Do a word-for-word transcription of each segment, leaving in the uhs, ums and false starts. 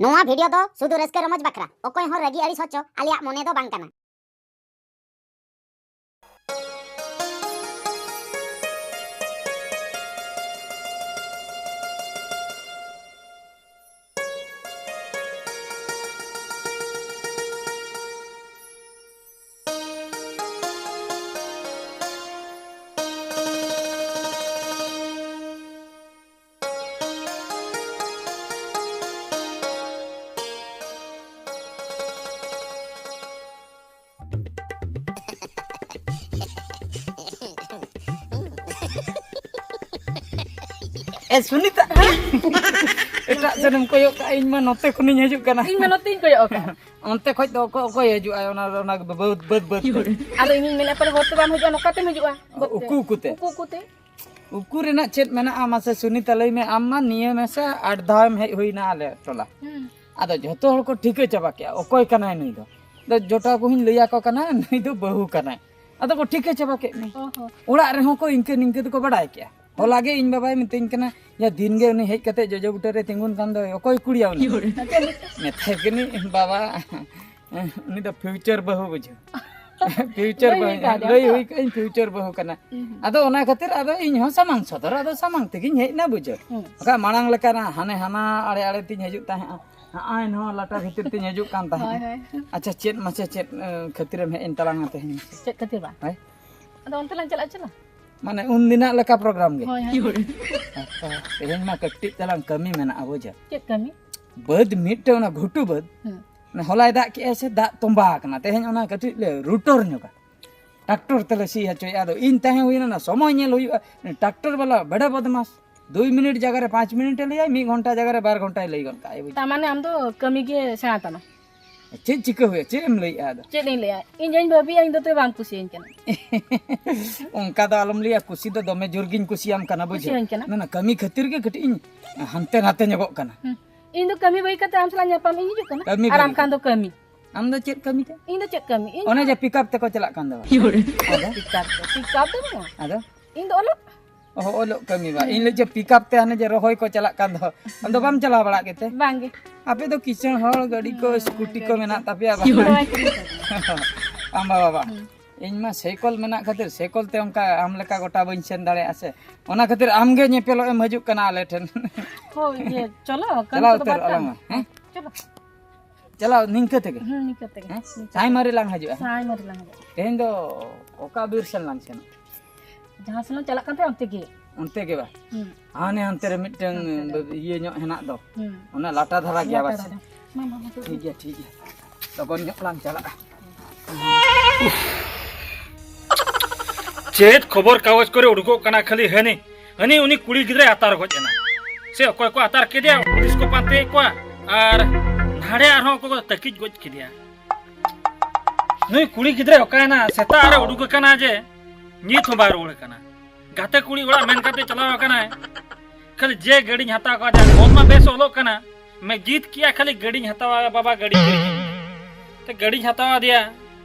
ᱱᱚᱣᱟ ᱵᱷᱤᱰᱤᱭᱳ ᱫᱚ ᱥᱩᱫᱷᱩ ᱨᱟᱹᱥᱠᱟᱹ ᱨᱚᱢᱚᱡᱽ ᱵᱟᱠᱷᱨᱟ, ᱚᱠᱚᱭ ᱦᱚᱸ ᱨᱟᱹᱜᱤ ᱟᱹᱲᱤᱥ ᱦᱚᱪᱚ ᱟᱞᱮᱭᱟᱜ ᱢᱚᱱᱮ ᱫᱚ ᱵᱟᱝ ᱠᱟᱱᱟ᱾ ᱮ ᱥᱩᱱᱤᱛᱟ, ᱮᱴᱟᱜ ᱥᱮᱱ ᱮᱢ ᱠᱚᱭᱚᱜ ᱠᱟᱜᱼᱟ, ᱤᱧ ᱢᱟ ᱱᱚᱛᱮ ᱠᱷᱚᱱᱤᱧ ᱦᱤᱡᱩᱜ ᱠᱟᱱᱟ᱾ ᱤᱧ ᱢᱟ ᱱᱚᱛᱮᱧ ᱠᱚᱭᱚᱜ ᱟᱠᱟᱫ᱾ ᱚᱱᱛᱮ ᱠᱷᱚᱡ ᱫᱚ ᱚᱠᱚᱭ, ᱚᱠᱚᱭ ᱦᱤᱡᱩᱜᱼᱟ? ᱚᱱᱟ, ᱚᱱᱟ ᱵᱟᱹᱫᱽ, ᱵᱟᱹᱫᱽ, ᱵᱟᱹᱫᱽ ᱠᱷᱚᱡ᱾ ᱟᱫᱚ ᱤᱧᱤᱧ ᱢᱮᱱᱮᱫ, ᱯᱟᱞᱮ ᱦᱚᱨ ᱛᱮ ᱵᱟᱢ ᱦᱤᱡᱩᱜᱼᱟ, ᱱᱚᱝᱠᱟ ᱛᱮᱢ ᱦᱤᱡᱩᱜᱼᱟ ᱵᱟᱹᱫᱽ ᱛᱮ᱾ ᱩᱠᱩ, ᱩᱠᱩ ᱛᱮ᱾ ᱩᱠᱩ, ᱩᱠᱩ ᱛᱮ᱾ ᱩᱠᱩ ᱨᱮᱱᱟᱜ ᱪᱮᱫ ᱢᱮᱱᱟᱜᱼᱟ ᱢᱟᱥᱮ ᱥᱩᱱᱤᱛᱟ, ᱞᱟᱹᱭ ᱢᱮ? ᱟᱢ ᱢᱟ ᱱᱤᱭᱟᱹ ᱢᱮᱥᱟ ᱟᱴ ᱫᱷᱟᱣ ᱮᱢ ᱦᱮᱡ ᱦᱩᱭᱱᱟ ᱟᱞᱮ ᱴᱚᱞᱟ᱾ ᱦᱩᱸ᱾ ᱟᱫᱚ ᱡᱷᱚᱛᱚ ᱦᱚᱲ ᱠᱚ ᱴᱷᱤᱠᱟᱹ ᱪᱟᱵᱟ ᱠᱮᱜᱼᱟ ᱚᱠᱚᱭ ᱠᱟᱱᱟᱭ ᱱᱩᱭ ᱫᱚ᱾ ᱟᱫᱚ ᱡᱚᱴᱟᱣ ᱠᱚᱦᱚᱸᱧ ᱞᱟᱹᱭ ᱟᱠᱚ ᱠᱟᱱᱟ, ᱱᱩᱭ ᱫᱚ ᱵᱟᱹᱦᱩ ᱠᱟᱱᱟᱭ᱾ ᱟᱫᱚ ᱠᱚ ᱴᱷᱤᱠᱟᱹ ᱪᱟᱵᱟ ᱠᱮᱫ ᱢᱮ᱾ ᱚ ᱦᱚᱸ᱾ ᱚᱲᱟᱜ ᱨᱮᱦᱚᱸ ᱠᱚ ᱤᱱᱠᱟᱹ ᱱᱤᱝᱠᱟᱹ ᱫᱚᱠᱚ ᱵᱟᱰᱟᱭ ᱠᱮᱜᱼᱟ᱾ ᱦᱚᱞᱟ ᱜᱮ ᱤᱧ ᱵᱟᱵᱟᱭ ᱢᱤᱛᱟᱹᱧ ᱠᱟᱱᱟ, "ᱭᱟ, ᱫᱤᱱ ᱜᱮ ᱩᱱᱤ ᱦᱮᱡ ᱠᱟᱛᱮ ᱡᱚᱡᱚ ᱵᱩᱴᱟᱹ ᱨᱮ ᱛᱤᱸᱜᱩᱱ ᱠᱟᱱ ᱫᱚ, ᱚᱠᱚᱭ ᱠᱩᱲᱤᱭᱟ ᱩᱱᱤ?" ᱢᱮᱛᱟᱭ ᱠᱟᱹᱱᱟᱹᱧ, "ᱵᱟᱵᱟ, ᱩᱱᱤ ᱫᱚ ᱯᱷᱤᱭᱩᱪᱟᱨ ᱵᱟᱹᱦᱩ ᱵᱩᱡᱷᱟᱹᱣ, ᱯᱷᱤᱭᱩᱪᱟᱨ ᱞᱟᱹᱭ ᱵᱟᱹᱦᱩ, ᱦᱩᱭ ᱠᱟᱱ ᱜᱮᱭᱟ ᱞᱟᱹᱭ ᱛᱚ᱾ ᱦᱩᱭ ᱠᱟᱜᱼᱟᱹᱧ ᱯᱷᱤᱭᱩᱪᱟᱨ ᱵᱟᱹᱦᱩ ᱠᱟᱱᱟ᱾" ᱦᱩᱸ᱾ ᱟᱫᱚ ᱚᱱᱟ ᱠᱷᱟᱹᱛᱤᱨ ᱟᱫᱚ ᱤᱧ ᱦᱚᱸ ᱥᱟᱢᱟᱝ ᱥᱚᱫᱚᱨ, ᱟᱫᱚ ᱥᱟᱢᱟᱝ ᱛᱮᱜᱤᱧ ᱦᱮᱡ ᱮᱱᱟ ᱵᱩᱡᱷᱟᱹᱣ᱾ ᱦᱩᱸ᱾ ᱵᱟᱠᱷᱟᱡ ᱢᱟᱲᱟᱝ ᱞᱮᱠᱟ ᱦᱟᱱᱮ ᱦᱟᱱᱟ ᱟᱲᱮ ᱟᱲᱮ ᱛᱤᱧ ᱦᱤᱡᱩᱜ ᱛᱟᱦᱮᱸᱜᱼᱟ, ᱦᱚᱸᱜᱼᱚᱭ ᱱᱚᱣᱟ ᱞᱟᱴᱟ ᱵᱷᱤᱛᱤᱨ ᱛᱤᱧ ᱦᱤᱡᱩᱜ ᱠᱟᱱ ᱛᱟᱦᱮᱸᱜᱼᱟ᱾ ᱦᱳᱭ, ᱦᱳᱭ᱾ ᱟᱪᱪᱷᱟ, ᱪᱮᱫ ᱢᱟᱥᱮ ᱪᱮᱫ, ᱮ, ᱠᱷᱟᱹᱛᱤᱨᱮᱢ ᱦᱮᱡ ᱮᱱ ᱛᱟᱞᱟᱝᱟ ᱛᱮᱦᱮᱧ ᱢᱟᱥᱮ? ᱪᱮᱫ ᱠᱷᱟᱹᱛᱤᱨ ᱵᱟᱝ? ᱦᱳᱭ᱾ ᱟᱫᱚ ᱚᱱᱛᱮ ᱞᱟᱝ ᱪᱟᱞᱟᱜᱼᱟ, ᱪᱚᱞᱚ᱾ ᱢᱟᱱᱮ ᱩᱱ ᱫᱤᱱᱟᱜ ᱞᱮᱠᱟ ᱯᱨᱳᱜᱨᱟᱢ ᱜᱮ? ᱦᱳᱭ, ᱦᱳᱭ᱾ ᱟᱪᱪᱷᱟ, ᱛᱮᱦᱮᱧ ᱢᱟ ᱠᱟᱹᱴᱤᱡ ᱛᱟᱞᱟᱝ ᱠᱟᱹᱢᱤ ᱢᱮᱱᱟᱜᱼᱟ, ᱵᱩᱡᱷᱟᱹᱣ᱾ ᱪᱮᱫ ᱠᱟᱹᱢᱤ? ᱵᱟᱹᱫᱽ ᱢᱤᱫᱴᱮᱱ ᱚᱱᱟ ᱜᱷᱩᱴᱩ ᱵᱟᱹᱫᱽ, ᱦᱩᱸ᱾ ᱢᱟᱱᱮ ᱦᱚᱞᱟᱭ ᱫᱟᱜ ᱠᱮᱜᱼᱟᱭ ᱥᱮ ᱫᱟᱜ ᱛᱚᱸᱵᱟ ᱟᱠᱟᱱᱟ, ᱛᱮᱦᱮᱧ ᱚᱱᱟ ᱠᱟᱹᱴᱤᱡ ᱞᱮ ᱨᱩᱴᱚᱨ ᱧᱚᱜᱟ, ᱴᱨᱟᱠᱴᱚᱨ ᱛᱮᱞᱮ ᱥᱤ ᱦᱚᱪᱚᱭᱮᱜᱼᱟ᱾ ᱟᱫᱚ ᱤᱧ ᱛᱟᱦᱮᱸ ᱦᱩᱭᱱᱟ, ᱚᱱᱟ ᱥᱚᱢᱚᱭ ᱧᱮᱞ ᱦᱩᱭᱩᱜᱼᱟ᱾ ᱴᱨᱟᱠᱴᱚᱨ ᱵᱟᱞᱟ ᱵᱮᱲᱟ ᱵᱚᱫᱢᱟᱥ, ᱫᱩᱭ ᱢᱤᱱᱤᱴ ᱡᱟᱭᱜᱟ ᱨᱮ ᱯᱟᱸᱪ ᱢᱤᱱᱤᱴ ᱮ ᱞᱟᱹᱭᱟᱭ, ᱢᱤᱫ ᱜᱷᱚᱱᱴᱟ ᱡᱟᱭᱜᱟ ᱨᱮ ᱵᱟᱨ ᱜᱷᱚᱱᱴᱟᱭ ᱞᱟᱹᱭ ᱜᱚᱫ ᱠᱟᱜᱼᱟᱭ, ᱵᱩᱡᱽ᱾ ᱛᱟᱨ ᱢᱟᱱᱮ ᱟᱢ ᱫᱚ ᱠᱟᱹᱢᱤ ᱜᱮ ᱥᱮᱬᱟ ᱛᱟᱢᱟ᱾ ᱪᱮᱫ ᱪᱤᱠᱟᱹ ᱦᱩᱭᱩᱜᱼᱟ? ᱪᱮᱫ ᱮᱢ ᱞᱟᱹᱭᱮᱜᱼᱟ ᱟᱫᱚ? ᱪᱮᱫ ᱤᱧ ᱞᱟᱹᱭᱟ? ᱤᱧ ᱡᱟᱧ ᱵᱷᱟᱹᱵᱤᱭᱟ, ᱤᱧ ᱫᱚ ᱛᱚᱵᱮ ᱵᱟᱝ ᱠᱩᱥᱤᱭᱟᱹᱧ ᱠᱟᱱᱟ᱾ ᱚᱱᱠᱟ ᱫᱚ ᱟᱞᱚᱢ ᱞᱟᱹᱭᱟ, ᱠᱩᱥᱤ ᱫᱚ ᱫᱚᱢᱮ ᱡᱳᱨ ᱜᱤᱧ ᱠᱩᱥᱤᱭᱟᱢ ᱠᱟᱱᱟ, ᱵᱩᱡᱷᱟᱹᱣ? ᱠᱩᱥᱤᱭᱟᱹᱧ ᱠᱟᱱᱟ᱾ ᱢᱮᱱᱟ ᱠᱟᱹᱢᱤ ᱠᱷᱟᱹᱛᱤᱨ ᱜᱮ ᱠᱟᱹᱴᱤᱡ ᱤᱧ ᱦᱟᱱᱛᱮ ᱱᱟᱛᱮ ᱧᱚᱜᱚᱜ ᱠᱟᱱᱟ᱾ ᱦᱩᱸ᱾ ᱤᱧ ᱫᱚ ᱠᱟᱹᱢᱤ ᱵᱟᱹᱜᱤ ᱠᱟᱛᱮ ᱟᱢ ᱥᱟᱞᱟᱜ ᱧᱟᱯᱟᱢ ᱤᱧ ᱦᱤᱡᱩᱜ ᱠᱟᱱᱟ᱾ ᱠᱟᱹᱢᱤ ᱟᱨ ᱵᱟᱹᱜᱤ ᱟᱢ ᱠᱷᱟᱱ ᱠᱟᱛᱮ᱾ ᱫᱚ ᱠᱟᱹᱢᱤ᱾ ᱟᱢ ᱫᱚ ᱪᱮᱫ ᱠᱟᱹᱢᱤ ᱛᱮ? ᱤᱧ ᱫᱚ ᱪᱮᱫ ᱠᱟᱹᱢᱤ? ᱤᱧ ᱚᱱᱮ ᱫᱚ ᱡᱮ ᱯᱤᱠᱟᱯ ᱛᱮᱠᱚ ᱪᱟᱞᱟᱜ ᱠᱟᱱ ᱫᱚ᱾ ᱟᱫᱚ? ᱯᱤᱠᱟᱯ ᱫᱚ, ᱯᱤᱠᱟᱯ ᱫᱚ ᱵᱟᱝᱟ᱾ ᱟᱫᱚ? ᱤᱧ ᱫᱚ ᱚᱞᱚᱜ᱾ ᱚᱦᱚ, ᱚᱞᱚᱜ ᱠᱟᱹᱢᱤ ᱵᱟ᱾ ᱤᱧ ᱞᱟᱹᱭ ᱪᱮ ᱯᱤᱠᱟᱯ ᱛᱮ ᱦᱟᱱᱮ ᱡᱮ ᱨᱚᱦᱚᱭ ᱠᱚ ᱪᱟᱞᱟᱜ ᱠᱟᱱ ᱫᱚ, ᱟᱢ ᱫᱚ ᱵᱟᱢ ᱪᱟᱞᱟᱣ ᱵᱟᱲᱟᱜ ᱜᱮᱛᱮ? ᱵᱟᱝᱜᱮ᱾ ᱟᱯᱮ ᱫᱚ ᱠᱤᱥᱟᱹᱬ ᱦᱚᱲ, ᱜᱟᱹᱰᱤ ᱠᱚ, ᱦᱩᱸ, ᱥᱠᱩᱴᱤ ᱠᱚ ᱜᱟᱹᱰᱤ ᱢᱮᱱᱟᱜ ᱠᱚ᱾ ᱛᱟᱯᱮᱭᱟ ᱵᱟᱝ? ᱦᱳᱭ᱾ ᱟᱢ ᱵᱟᱵᱟ ᱵᱟ᱾ ᱦᱩᱸ᱾ ᱤᱧ ᱢᱟ ᱥᱟᱭᱠᱮᱞ ᱢᱮᱱᱟᱜ ᱠᱷᱟᱹᱛᱤᱨ ᱥᱟᱭᱠᱮᱞ ᱛᱮ ᱚᱱᱠᱟ ᱟᱢ ᱞᱮᱠᱟ ᱜᱚᱴᱟ ᱵᱟᱹᱧ ᱥᱮᱱ ᱫᱟᱲᱮᱭᱟᱜᱼᱟ ᱥᱮ, ᱚᱱᱟ ᱠᱷᱟᱹᱛᱤᱨ ᱟᱢ ᱜᱮ ᱧᱮᱯᱮᱞᱚᱜ ᱮᱢ ᱦᱤᱡᱩᱜ ᱠᱟᱱᱟ ᱟᱞᱮ ᱴᱷᱮᱱ᱾ ᱦᱳᱭ, ᱤᱭᱟᱹ, ᱪᱚᱞᱚ, ᱠᱟᱹᱢᱤ ᱪᱟᱞᱟᱣ ᱠᱚᱫᱚ ᱩᱛᱟᱹᱨᱚᱜ ᱵᱟᱫ ᱟᱞᱟᱝ ᱠᱟᱜ ᱢᱟ, ᱢᱮ᱾ ᱦᱮᱸ? ᱪᱚᱞᱚ᱾ ᱪᱟᱞᱟᱣ ᱱᱤᱝᱠᱟᱹ ᱛᱮᱜᱮ? ᱦᱩᱸ, ᱱᱤᱝᱠᱟᱹ ᱛᱮᱜᱮ, ᱦᱮᱸ? ᱱᱤᱝᱠᱟᱹ ᱥᱟᱭ ᱛᱮᱜᱮ᱾ ᱢᱟᱨᱮ ᱞᱟᱝ ᱦᱤᱡᱩᱜᱼᱟ, ᱦᱮᱸ? ᱥᱟᱭ ᱢᱟᱨᱮ ᱞᱟᱝ ᱦᱤᱡᱩᱜᱼᱟ᱾ ᱛᱮᱦᱮᱧ ᱫᱚ ᱚᱠᱟ ᱵᱤᱨ ᱥᱮᱱ ᱞᱟᱝ ᱥᱮᱱᱚᱜᱼᱟ? ᱡᱟᱦᱟᱸ ᱥᱮᱱ ᱞᱟᱝ ᱪᱟᱞᱟᱜ ᱠᱟᱱ ᱛᱟᱦᱮᱸᱫ, ᱚᱱᱛᱮ ᱜᱮ᱾ ᱚᱱᱛᱮ ᱜᱮ ᱵᱟ? ᱦᱩᱸ᱾ ᱦᱟᱱᱮ ᱦᱟᱱᱛᱮ ᱨᱮ ᱢᱤᱫᱴᱟᱝ ᱦᱟᱱᱛᱮ ᱨᱮ᱾ ᱤᱭᱟᱹ ᱧᱚᱜ ᱦᱮᱱᱟᱜ ᱫᱚ᱾ ᱦᱩᱸ᱾ ᱚᱱᱟ ᱞᱟᱴᱟ ᱫᱷᱟᱨᱟ ᱜᱮᱭᱟ ᱞᱟᱴᱟ ᱵᱟᱥ? ᱫᱷᱟᱨᱟ᱾ ᱢᱟ, ᱢᱟ, ᱢᱟ, ᱴᱷᱤᱠ ᱜᱮᱭᱟ, ᱴᱷᱤᱠ ᱜᱮᱭᱟ᱾ ᱞᱚᱜᱚᱱ ᱧᱚᱜ ᱞᱟᱝ ᱪᱟᱞᱟᱜᱼᱟ᱾ ᱪᱮᱫ ᱠᱷᱚᱵᱚᱨ ᱠᱟᱜᱚᱡᱽ ᱠᱚᱨᱮ ᱩᱰᱩᱠᱚᱜ ᱠᱟᱱᱟ ᱠᱷᱟᱹᱞᱤ ᱦᱟᱹᱱᱤ, ᱦᱟᱹᱱᱤ ᱩᱱᱤ ᱠᱩᱲᱤ ᱜᱤᱫᱽᱨᱟᱹᱭ ᱟᱛᱟᱨ ᱜᱚᱡ ᱮᱱᱟ᱾ ᱥᱮ ᱚᱠᱚᱭ ᱠᱚ ᱟᱛᱟᱨ ᱠᱮᱫᱮᱭᱟ, ᱯᱩᱞᱤᱥ ᱠᱚ ᱯᱟᱱᱛᱮᱭᱮᱫ ᱠᱚᱣᱟ, ᱟᱨ ᱱᱟᱰᱮ ᱟᱨᱦᱚᱸ ᱚᱠᱚᱭ ᱠᱚ ᱛᱟᱹᱠᱤᱡ ᱜᱚᱡ ᱠᱮᱫᱮᱭᱟ᱾ ᱱᱩᱭ ᱠᱩᱲᱤ ᱜᱤᱫᱽᱨᱟᱹ ᱚᱠᱟᱭᱮᱱᱟ? ᱥᱮᱛᱟᱜ ᱨᱮ ᱩᱰᱩᱠ ᱟᱠᱟᱱᱟ ᱡᱮ ᱱᱤᱛ ᱦᱚᱸ ᱵᱟᱭ ᱨᱩᱣᱟᱹᱲ ᱠᱟᱱᱟ᱾ ᱜᱟᱛᱮ ᱠᱩᱲᱤ ᱚᱲᱟᱜ ᱢᱮᱱ ᱠᱟᱛᱮ ᱪᱟᱞᱟᱣ ᱟᱠᱟᱱᱟᱭ᱾ ᱠᱷᱟᱹᱞᱤ ᱡᱮ ᱜᱟᱹᱰᱤᱧ ᱦᱟᱛᱟᱣ ᱠᱚᱣᱟ, ᱡᱟ ᱢᱚᱱ ᱢᱟ ᱵᱮᱥ ᱚᱞᱚᱜ ᱠᱟᱱᱟ, ᱢᱮ ᱡᱤᱫ ᱠᱮᱜᱼᱟ ᱠᱷᱟᱹᱞᱤ ᱜᱟᱹᱰᱤᱧ ᱦᱟᱛᱟᱣᱟ, ᱵᱟᱵᱟ ᱜᱟᱹᱰᱤ ᱠᱤᱨᱤᱧ ᱟᱹᱧ ᱢᱮ᱾ ᱛᱮ ᱜᱟᱹᱰᱤᱧ ᱦᱟᱛᱟᱣ ᱟᱫᱮᱭᱟ᱾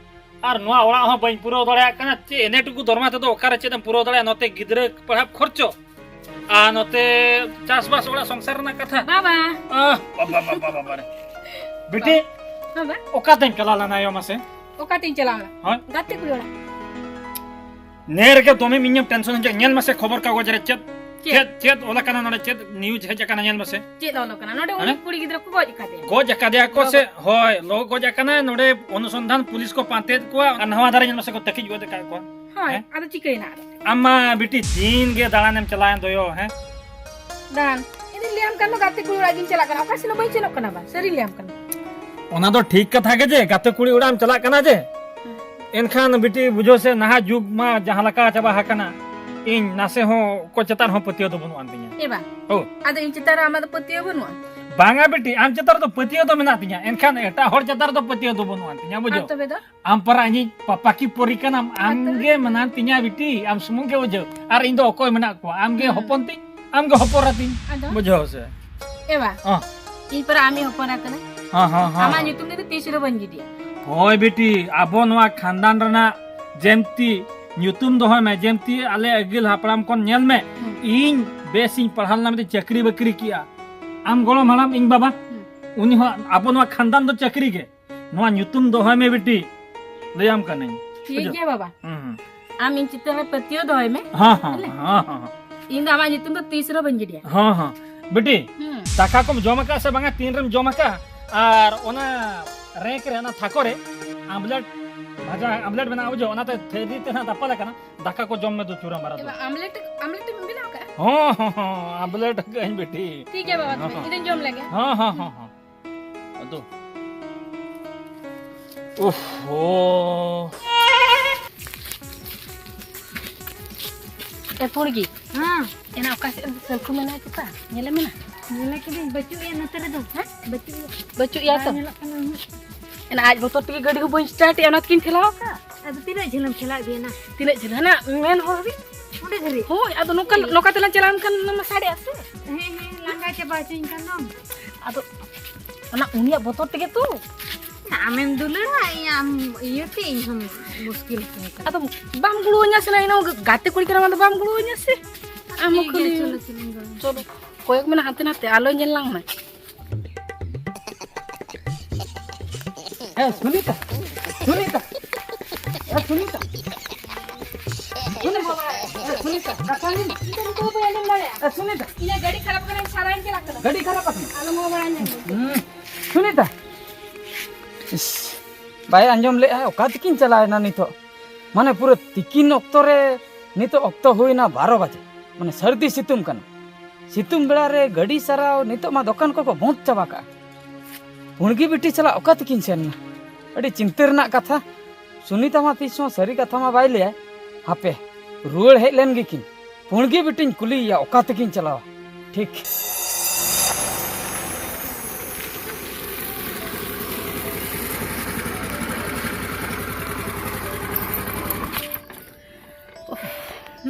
ᱟᱨ ᱱᱚᱣᱟ ᱚᱲᱟᱜ ᱦᱚᱸ ᱵᱟᱹᱧ ᱯᱩᱨᱟᱹᱣ ᱫᱟᱲᱮᱭᱟᱜ ᱠᱟᱱᱟ᱾ ᱪᱮᱫ ᱮᱱᱮ ᱴᱩᱠᱩ ᱫᱚᱨᱢᱟ ᱛᱮᱫᱚ ᱚᱠᱟᱨᱮ ᱪᱮᱫ ᱮᱢ ᱯᱩᱨᱟᱹᱣ ᱫᱟᱲᱮᱭᱟᱜᱼᱟ? ᱱᱚᱛᱮ ᱜᱤᱫᱽᱨᱟᱹ ᱯᱟᱲᱦᱟᱣ ᱠᱷᱚᱨᱪᱚ, ᱟᱨ ᱱᱚᱛᱮ ᱪᱟᱥᱵᱟᱥ ᱚᱲᱟᱜ ᱥᱚᱝᱥᱟᱨ ᱨᱮᱱᱟᱜ ᱠᱟᱛᱷᱟ᱾ ᱵᱟᱵᱟ᱾ ᱟᱦ, ᱵᱟᱵᱟ, ᱵᱟᱵᱟ, ᱵᱟᱵᱟ ᱨᱮ᱾ ᱵᱤᱴᱤ, ᱦᱮᱸ ᱵᱟ? ᱚᱠᱟᱛᱮᱧ ᱪᱟᱞᱟᱣ ᱞᱮᱱᱟ ᱭᱳ ᱢᱟᱥᱮ? ᱚᱠᱟᱛᱮᱧ ᱪᱟᱞᱟᱣ ᱞᱮᱱᱟ? ᱦᱳᱭ᱾ ᱜᱟᱛᱮ ᱠᱩᱲᱤ ᱚᱲᱟᱜ᱾ ᱱᱮ ᱨᱮᱜᱮ ᱫᱚᱢᱮᱢ ᱤᱧᱮᱢ ᱴᱮᱱᱥᱚᱱ ᱦᱚᱪᱚ᱾ ᱧᱮᱞ ᱢᱮᱥᱮ ᱠᱷᱚᱵᱚᱨ ᱠᱟᱜᱚᱡᱽ ᱨᱮ ᱪᱮᱫ, ᱪᱮᱫ? ᱪᱮᱫ, ᱪᱮᱫ ᱚᱞ ᱟᱠᱟᱱᱟ ᱱᱚᱰᱮ, ᱪᱮᱫ ᱱᱤᱭᱩᱡᱽ ᱦᱮᱡ ᱟᱠᱟᱱᱟ, ᱧᱮᱞ ᱢᱮᱥᱮ᱾ ᱪᱮᱫ ᱚᱞ ᱟᱠᱟᱱᱟ? ᱱᱚᱰᱮ ᱩᱱᱤ ᱦᱮᱸ? ᱠᱩᱲᱤ ᱜᱤᱫᱽᱨᱟᱹ ᱠᱚ ᱜᱚᱡ ᱟᱠᱟᱫᱮᱭᱟ᱾ ᱜᱚᱡ ᱟᱠᱟᱫᱮᱭᱟ ᱠᱚ ᱥᱮ? ᱦᱳᱭ, ᱞᱚ ᱜᱚᱡ ᱟᱠᱟᱱᱟᱭ᱾ ᱱᱚᱰᱮ ᱚᱱᱩᱥᱚᱱᱫᱷᱟᱱ ᱯᱩᱞᱤᱥ ᱠᱚ ᱯᱟᱱᱛᱮᱭᱮᱫ ᱠᱚᱣᱟ ᱟᱨ ᱱᱟᱣᱟ ᱫᱷᱟᱨᱮ ᱧᱮᱞ ᱢᱮᱥᱮ ᱠᱚ ᱛᱟᱹᱠᱤᱡ ᱜᱚᱡ ᱟᱠᱟᱫ ᱠᱚᱣᱟ᱾ ᱦᱳᱭ, ᱦᱮᱸ? ᱟᱫᱚ ᱪᱤᱠᱟᱹᱭᱮᱱᱟ ᱟᱫᱚ? ᱟᱢ ᱢᱟ ᱵᱤᱴᱤ ᱫᱤᱱ ᱜᱮ ᱫᱟᱬᱟᱱᱮᱢ ᱪᱟᱞᱟᱣᱮᱱ ᱫᱚᱭᱚ, ᱦᱮᱸ? ᱫᱟᱬᱟᱱ? ᱤᱧ ᱫᱩᱧ ᱞᱟᱹᱭᱟᱢ ᱠᱟᱱ ᱫᱚ ᱜᱟᱛᱮ ᱠᱩᱲᱤ ᱚᱲᱟᱜ ᱜᱤᱧ ᱪᱟᱞᱟᱜ ᱠᱟᱱᱟ, ᱚᱠᱟ ᱥᱮᱫ ᱦᱚᱸ ᱵᱟᱹᱧ ᱥᱮᱱᱚᱜ ᱠᱟᱱᱟ ᱵᱟ, ᱥᱟᱹᱨᱤᱧ ᱞᱟᱹᱭᱟᱢ ᱠᱟᱱᱟ᱾ ᱚᱱᱟ ᱫᱚ ᱴᱷᱤᱠ ᱠᱟᱛᱷᱟ ᱜᱮ ᱡᱮ ᱜᱟᱛᱮ ᱠᱩᱲᱤ ᱚᱲᱟᱜ ᱮᱢ ᱪᱟᱞᱟᱜ ᱠᱟᱱᱟ ᱡᱮ, ᱦᱩᱸ᱾ ᱮᱱᱠᱷᱟᱱ ᱵᱤᱴᱤ ᱵᱩᱡᱷᱟᱹᱣ ᱥᱮ, ᱱᱟᱦᱟᱜ ᱡᱩᱜᱽ ᱢᱟ ᱡᱟᱦᱟᱸ ᱞᱮᱠᱟ ᱪᱟᱵᱟ ᱟᱠᱟᱱᱟ, ᱤᱧ ᱱᱟᱥᱮ ᱦᱚᱸ ᱚᱠᱚᱭ ᱪᱮᱛᱟᱱ ᱦᱚᱸ ᱯᱟᱹᱛᱭᱟᱹᱣ ᱫᱚ ᱵᱟᱹᱱᱩᱜ ᱟᱱ ᱛᱤᱧᱟ᱾ ᱮ ᱵᱟ, ᱦᱳ᱾ ᱟᱫᱚ ᱤᱧ ᱪᱮᱛᱟᱱ ᱨᱮ ᱟᱢᱟᱜ ᱫᱚ ᱯᱟᱹᱛᱭᱟᱹᱣ ᱵᱟᱹᱱᱩᱜᱼᱟ? ᱵᱟᱝᱟ ᱵᱤᱴᱤ, ᱟᱢ ᱪᱮᱛᱟᱱ ᱨᱮᱫᱚ ᱯᱟᱹᱛᱭᱟᱹᱣ ᱫᱚ ᱢᱮᱱᱟᱜ ᱛᱤᱧᱟ, ᱮᱱᱠᱷᱟᱱ ᱮᱴᱟᱜ ᱦᱚᱲ ᱪᱮᱛᱟᱱ ᱨᱮᱫᱚ ᱯᱟᱹᱛᱭᱟᱹᱣ ᱫᱚ ᱵᱟᱹᱱᱩᱜ ᱟᱱ ᱛᱤᱧᱟ, ᱵᱩᱡᱷᱟᱹᱣ᱾ ᱟᱨ ᱛᱚᱵᱮ ᱫᱚ? ᱟᱢ ᱯᱟᱨᱟ ᱤᱧᱤᱡ ᱯᱟᱯᱟ ᱠᱤ ᱯᱚᱨᱤ ᱠᱟᱱᱟᱢ, ᱟᱢ ᱜᱮ ᱢᱮᱱᱟᱱ ᱛᱤᱧᱟ ᱵᱤᱴᱤ, ᱟᱢ ᱥᱩᱢᱩᱝ ᱜᱮ ᱵᱩᱡᱷᱟᱹᱣ᱾ ᱟᱨ ᱤᱧ ᱫᱚ ᱚᱠᱚᱭ ᱢᱮᱱᱟᱜ ᱠᱚᱣᱟ? ᱟᱢ ᱜᱮ ᱦᱩᱸ᱾ ᱦᱚᱯᱚᱱ ᱛᱤᱧ, ᱟᱢ ᱜᱮ ᱦᱚᱯᱚᱱ ᱮᱨᱟ ᱛᱤᱧ᱾ ᱟᱫᱚ? ᱵᱩᱡᱷᱟᱹᱣ ᱥᱮ? ᱮ ᱵᱟ, ᱚ᱾ ᱤᱧ ᱯᱟᱨᱟ ᱟᱢᱤᱡ ᱦᱚᱯᱚᱱ ᱮᱨᱟ ᱠᱟᱹᱱᱟᱹᱧ᱾ ᱦᱚᱸ, ᱦᱚᱸ, ᱦᱚᱸ, ᱟᱢᱟᱜ ᱦᱚᱸ᱾ ᱧᱩᱛᱩᱢ ᱛᱮᱫᱚ ᱛᱤᱥ ᱨᱮᱦᱚᱸ ᱵᱟᱹᱧ ᱜᱤᱰᱤᱭᱟ᱾ ᱦᱳᱭ ᱵᱤᱴᱤ, ᱟᱵᱚ ᱱᱚᱣᱟ ᱠᱷᱟᱱᱫᱟᱱ ᱨᱮᱱᱟᱜ ᱡᱮᱢᱛᱤ ᱧᱩᱛᱩᱢ ᱫᱚᱦᱚᱭ ᱢᱮ, ᱡᱮᱢᱛᱤ ᱟᱞᱮ ᱟᱹᱜᱤᱞ ᱦᱟᱯᱲᱟᱢ ᱠᱷᱚᱱ ᱧᱮᱞ ᱢᱮ, ᱦᱩᱸ᱾ ᱤᱧ ᱵᱮᱥ ᱤᱧ ᱯᱟᱲᱦᱟᱣ ᱞᱮᱱᱟ, ᱢᱤᱫᱴᱮᱱ ᱪᱟᱹᱠᱨᱤ ᱵᱟᱹᱠᱨᱤ ᱠᱮᱜᱼᱟ᱾ ᱟᱢ ᱜᱚᱲᱚᱢ ᱦᱟᱲᱟᱢ, ᱤᱧ ᱵᱟᱵᱟ, ᱦᱩᱸ᱾ ᱩᱱᱤ ᱦᱚᱸ ᱟᱵᱚ ᱱᱚᱣᱟ ᱠᱷᱟᱱᱫᱟᱱ ᱫᱚ ᱪᱟᱹᱠᱨᱤ ᱜᱮ᱾ ᱱᱚᱣᱟ ᱧᱩᱛᱩᱢ ᱫᱚᱦᱚᱭ ᱢᱮ ᱵᱤᱴᱤ, ᱞᱟᱹᱭᱟᱢ ᱠᱟᱹᱱᱟᱹᱧ᱾ ᱴᱷᱤᱠ ᱵᱩᱡᱷᱟᱹᱣ? ᱜᱮᱭᱟ ᱵᱟᱵᱟ᱾ ᱦᱩᱸ, ᱦᱩᱸ᱾ ᱟᱢ ᱤᱧ ᱪᱮᱛᱟᱱ ᱨᱮ ᱯᱟᱹᱛᱭᱟᱹᱣ ᱫᱚᱦᱚᱭ ᱢᱮ᱾ ᱦᱮᱸ, ᱦᱮᱸ, ᱦᱮᱸ, ᱦᱮᱸ᱾ ᱤᱧ ᱫᱚ ᱟᱢᱟᱜ ᱧᱩᱛᱩᱢ ᱫᱚ ᱛᱤᱥ ᱨᱮᱦᱚᱸ ᱵᱟᱹᱧ ᱜᱤᱰᱤᱭᱟ᱾ ᱦᱮᱸ, ᱦᱮᱸ᱾ ᱵᱤᱴᱤ, ᱦᱩᱸ᱾ ᱫᱟᱠᱟ ᱠᱚᱢ ᱡᱚᱢ ᱟᱠᱟᱫ ᱥᱮ ᱵᱟᱝᱟ? ᱛᱤᱱ ᱨᱮᱢ ᱡᱚᱢ ᱟᱠᱟᱫ? ᱟᱨ ᱚᱱᱟ ᱨᱮᱸᱠ ᱨᱮ, ᱚᱱᱟ ᱛᱷᱟᱠᱚ ᱨᱮ ᱟᱢᱞᱮᱴ ᱵᱷᱟᱡᱟ, ᱟᱢᱞᱮᱴ ᱵᱮᱱᱟᱣ ᱵᱩᱡᱷᱟᱹᱣ, ᱚᱱᱟᱛᱮ ᱛᱷᱟᱹᱨᱤ ᱛᱮ ᱱᱟᱜ ᱫᱟᱯᱟᱞ ᱟᱠᱟᱱᱟ᱾ ᱫᱟᱠᱟ ᱠᱚ ᱡᱚᱢ ᱢᱮ ᱫᱩ ᱪᱩᱨᱟ ᱢᱟᱨᱟ ᱫᱩ᱾ ᱮ ᱵᱟ, ᱟᱢᱞᱮᱴ, ᱟᱢᱞᱮᱴ ᱮᱢ ᱵᱮᱱᱟᱣ ᱠᱟᱜᱼᱟ? ᱦᱚᱸ, ᱦᱚᱸ, ᱦᱚᱸ, ᱟᱢᱞᱮᱴ ᱟᱠᱟᱫᱟᱹᱧ ᱵᱤᱴᱤ᱾ ᱴᱷᱤᱠ ᱜᱮᱭᱟ ᱵᱟᱵᱟ, ᱛᱚᱵᱮ ᱦᱚᱸ, ᱤᱧ ᱫᱚᱧ ᱡᱚᱢ ᱞᱮᱜᱮ᱾ ᱦᱚᱸ, ᱦᱚᱸ, ᱦᱚᱸ, ᱦᱚᱸ᱾ ᱟᱫᱚ᱾ ᱳᱦᱳ᱾ ᱮ ᱯᱩᱲᱜᱤ᱾ ᱦᱮᱸ᱾ ᱮᱱᱟ ᱚᱠᱟ ᱥᱮᱫ ᱨᱮ ᱥᱟᱹᱞᱠᱷᱩ ᱢᱮᱱᱟᱭ ᱪᱮᱛᱟ? ᱧᱮᱞᱮ ᱢᱮᱱᱟ? ᱧᱮᱞᱮ ᱠᱤᱫᱟᱹᱧ, ᱵᱟᱹᱪᱩᱜ ᱮᱭᱟ ᱱᱚᱛᱮ ᱨᱮᱫᱚ᱾ ᱦᱮᱸ? ᱵᱟᱹᱪᱩᱜ ᱮᱭᱟ᱾ ᱵᱟᱹᱪᱩᱜ ᱮᱭᱟ ᱵᱟᱭ ᱛᱚ? ᱧᱮᱞᱚᱜ ᱠᱟᱱᱟ, ᱩᱦᱩᱸ᱾ ᱮᱱᱟ ᱟᱡ ᱵᱚᱛᱚᱨ ᱛᱮᱜᱮ ᱜᱟᱹᱰᱤ ᱦᱚᱸ ᱵᱟᱹᱧ start ᱮᱜᱼᱟ, ᱚᱱᱟ ᱛᱮᱜᱤᱧ ᱴᱷᱮᱞᱟᱣ ᱟᱠᱟᱫ᱾ ᱟᱫᱚ ᱛᱤᱱᱟᱹᱜ ᱡᱷᱟᱹᱞᱮᱢ ᱴᱷᱮᱞᱟᱣ ᱤᱫᱤᱭᱮᱱᱟ? ᱛᱤᱱᱟᱹᱜ ᱡᱷᱟᱹᱞ? ᱦᱟᱱᱟ ᱢᱮᱱ ᱦᱚᱨ ᱦᱟᱹᱵᱤᱡ᱾ ᱚᱸᱰᱮ ᱫᱷᱟᱹᱨᱤᱡ? ᱦᱳᱭ, ᱟᱫᱚ ᱱᱚᱝᱠᱟ, ᱱᱚᱝᱠᱟ ᱛᱮᱞᱟᱝ ᱪᱟᱞᱟᱣ ᱞᱮᱱᱠᱷᱟᱱ ᱚᱱᱟ ᱢᱟ ᱥᱟᱰᱮᱜᱼᱟ ᱥᱮ? ᱦᱮᱸ, ᱦᱮᱸ, ᱞᱟᱸᱜᱟ ᱪᱟᱵᱟ ᱦᱚᱪᱚᱧ ᱠᱟᱱ ᱫᱚᱢ᱾ ᱟᱫᱚ ᱚᱱᱟ ᱩᱱᱤᱭᱟᱜ ᱵᱚᱛᱚᱨ ᱛᱮᱜᱮ ᱛᱚ᱾ ᱟᱢᱮᱢ ᱫᱩᱞᱟᱹᱲᱟ, ᱤᱧ ᱟᱢ ᱤᱭᱟᱹᱛᱮ ᱤᱧ ᱦᱚᱸ ᱢᱩᱥᱠᱤᱞ ᱦᱚᱪᱚᱧ ᱠᱟᱱᱟ᱾ ᱟᱫᱚ ᱵᱟᱢ ᱜᱚᱲᱚᱣᱟᱹᱧᱟ ᱥᱮ, ᱤᱧ ᱦᱚᱸ ᱜᱟᱛᱮ ᱠᱩᱲᱤ ᱠᱟᱱᱟᱢ, ᱟᱫᱚ ᱵᱟᱢ ᱜᱚᱲᱚᱣᱟᱹᱧᱟ ᱥᱮ? ᱟᱢ ᱦᱚᱸ ᱴᱷᱤᱠ ᱜᱮᱭᱟ, ᱠᱷᱟᱹᱞᱤ ᱪᱚᱞᱚ, ᱪᱚᱞᱚᱧ ᱜᱚᱲᱚ᱾ ᱪᱚᱞᱚ, ᱠᱚᱭᱚᱜ ᱢᱮ ᱱᱟ ᱦᱟᱱᱛᱮ ᱱᱟᱛᱮ, ᱟᱞᱚᱭ ᱧᱮᱞ ᱞᱟᱝ ᱢᱟ᱾ ᱮ ᱥᱩᱱᱤᱛᱟ, ᱥᱩᱱᱤᱛᱟ, ᱮ ᱥᱩᱱᱤᱛᱟ, ᱥᱩᱱᱤᱛᱟ, ᱮ ᱥᱩᱱᱤᱛᱟ, ᱠᱟᱛᱷᱟ ᱟᱸᱡᱚᱢ ᱢᱮ᱾ ᱤᱧ ᱫᱚ ᱱᱤᱛᱚᱜ ᱦᱚᱸ ᱵᱟᱹᱧ ᱟᱸᱡᱚᱢ ᱫᱟᱲᱮᱭᱟᱜᱼᱟ᱾ ᱮ ᱥᱩᱱᱤᱛᱟ᱾ ᱤᱧᱟᱹᱜ ᱜᱟᱹᱰᱤ ᱠᱷᱟᱨᱟᱯ ᱠᱟᱱᱟ, ᱥᱟᱨᱟᱧ ᱪᱟᱞᱟᱜ ᱠᱟᱱᱟ᱾ ᱜᱟᱹᱰᱤ ᱠᱷᱟᱨᱟᱯ ᱟᱠᱟᱱᱟ? ᱟᱞᱚᱢ ᱦᱚᱸ ᱵᱟᱲᱟᱭ ᱧᱟᱢ ᱫᱟ᱾ ᱦᱩᱸ᱾ ᱥᱩᱱᱤᱛᱟ᱾ ᱤᱥ, ᱵᱟᱭ ᱟᱸᱡᱚᱢ ᱞᱮᱫᱼᱟ, ᱚᱠᱟ ᱛᱮᱠᱤᱱ ᱪᱟᱞᱟᱣᱮᱱᱟ ᱱᱤᱛᱚᱜ? ᱢᱟᱱᱮ ᱯᱩᱨᱟᱹ ᱛᱤᱠᱤᱱ ᱚᱠᱛᱚ ᱨᱮ, ᱱᱤᱛᱚᱜ ᱚᱠᱛᱚ ᱦᱩᱭᱱᱟ ᱵᱟᱨᱚ ᱵᱟᱡᱮ, ᱢᱟᱱᱮ ᱥᱟᱹᱨᱫᱤ ᱥᱤᱛᱩᱝ ᱠᱟᱱᱟ᱾ ᱥᱤᱛᱩᱝ ᱵᱮᱲᱟ ᱨᱮ ᱜᱟᱹᱰᱤ ᱥᱟᱨᱟᱣ, ᱱᱤᱛᱚᱜ ᱢᱟ ᱫᱚᱠᱟᱱ ᱠᱚᱠᱚ ᱵᱚᱸᱫᱽ ᱪᱟᱵᱟ ᱠᱟᱜᱼᱟ᱾ ᱯᱩᱬᱜᱤ ᱵᱤᱴᱤ ᱥᱟᱞᱟᱜ ᱚᱠᱟ ᱛᱮᱠᱤᱱ ᱥᱮᱱ ᱮᱱᱟ? ᱟᱹᱰᱤ ᱪᱤᱱᱛᱟᱹ ᱨᱮᱱᱟᱜ ᱠᱟᱛᱷᱟ᱾ ᱥᱩᱱᱤᱛᱟ ᱢᱟ ᱛᱤᱥ ᱦᱚᱸ ᱥᱟᱹᱨᱤ ᱠᱟᱛᱷᱟ ᱢᱟ ᱵᱟᱭ ᱞᱟᱹᱭᱟ᱾ ᱦᱟᱯᱮ, ᱨᱩᱣᱟᱹᱲ ᱦᱮᱡ ᱞᱮᱱ ᱜᱮᱠᱤᱱ᱾ ᱯᱩᱬᱜᱤ ᱵᱤᱴᱤᱧ ᱠᱩᱞᱤᱭᱮᱭᱟ ᱚᱠᱟ ᱛᱮᱠᱤᱱ ᱪᱟᱞᱟᱣᱟ᱾ ᱴᱷᱤᱠ᱾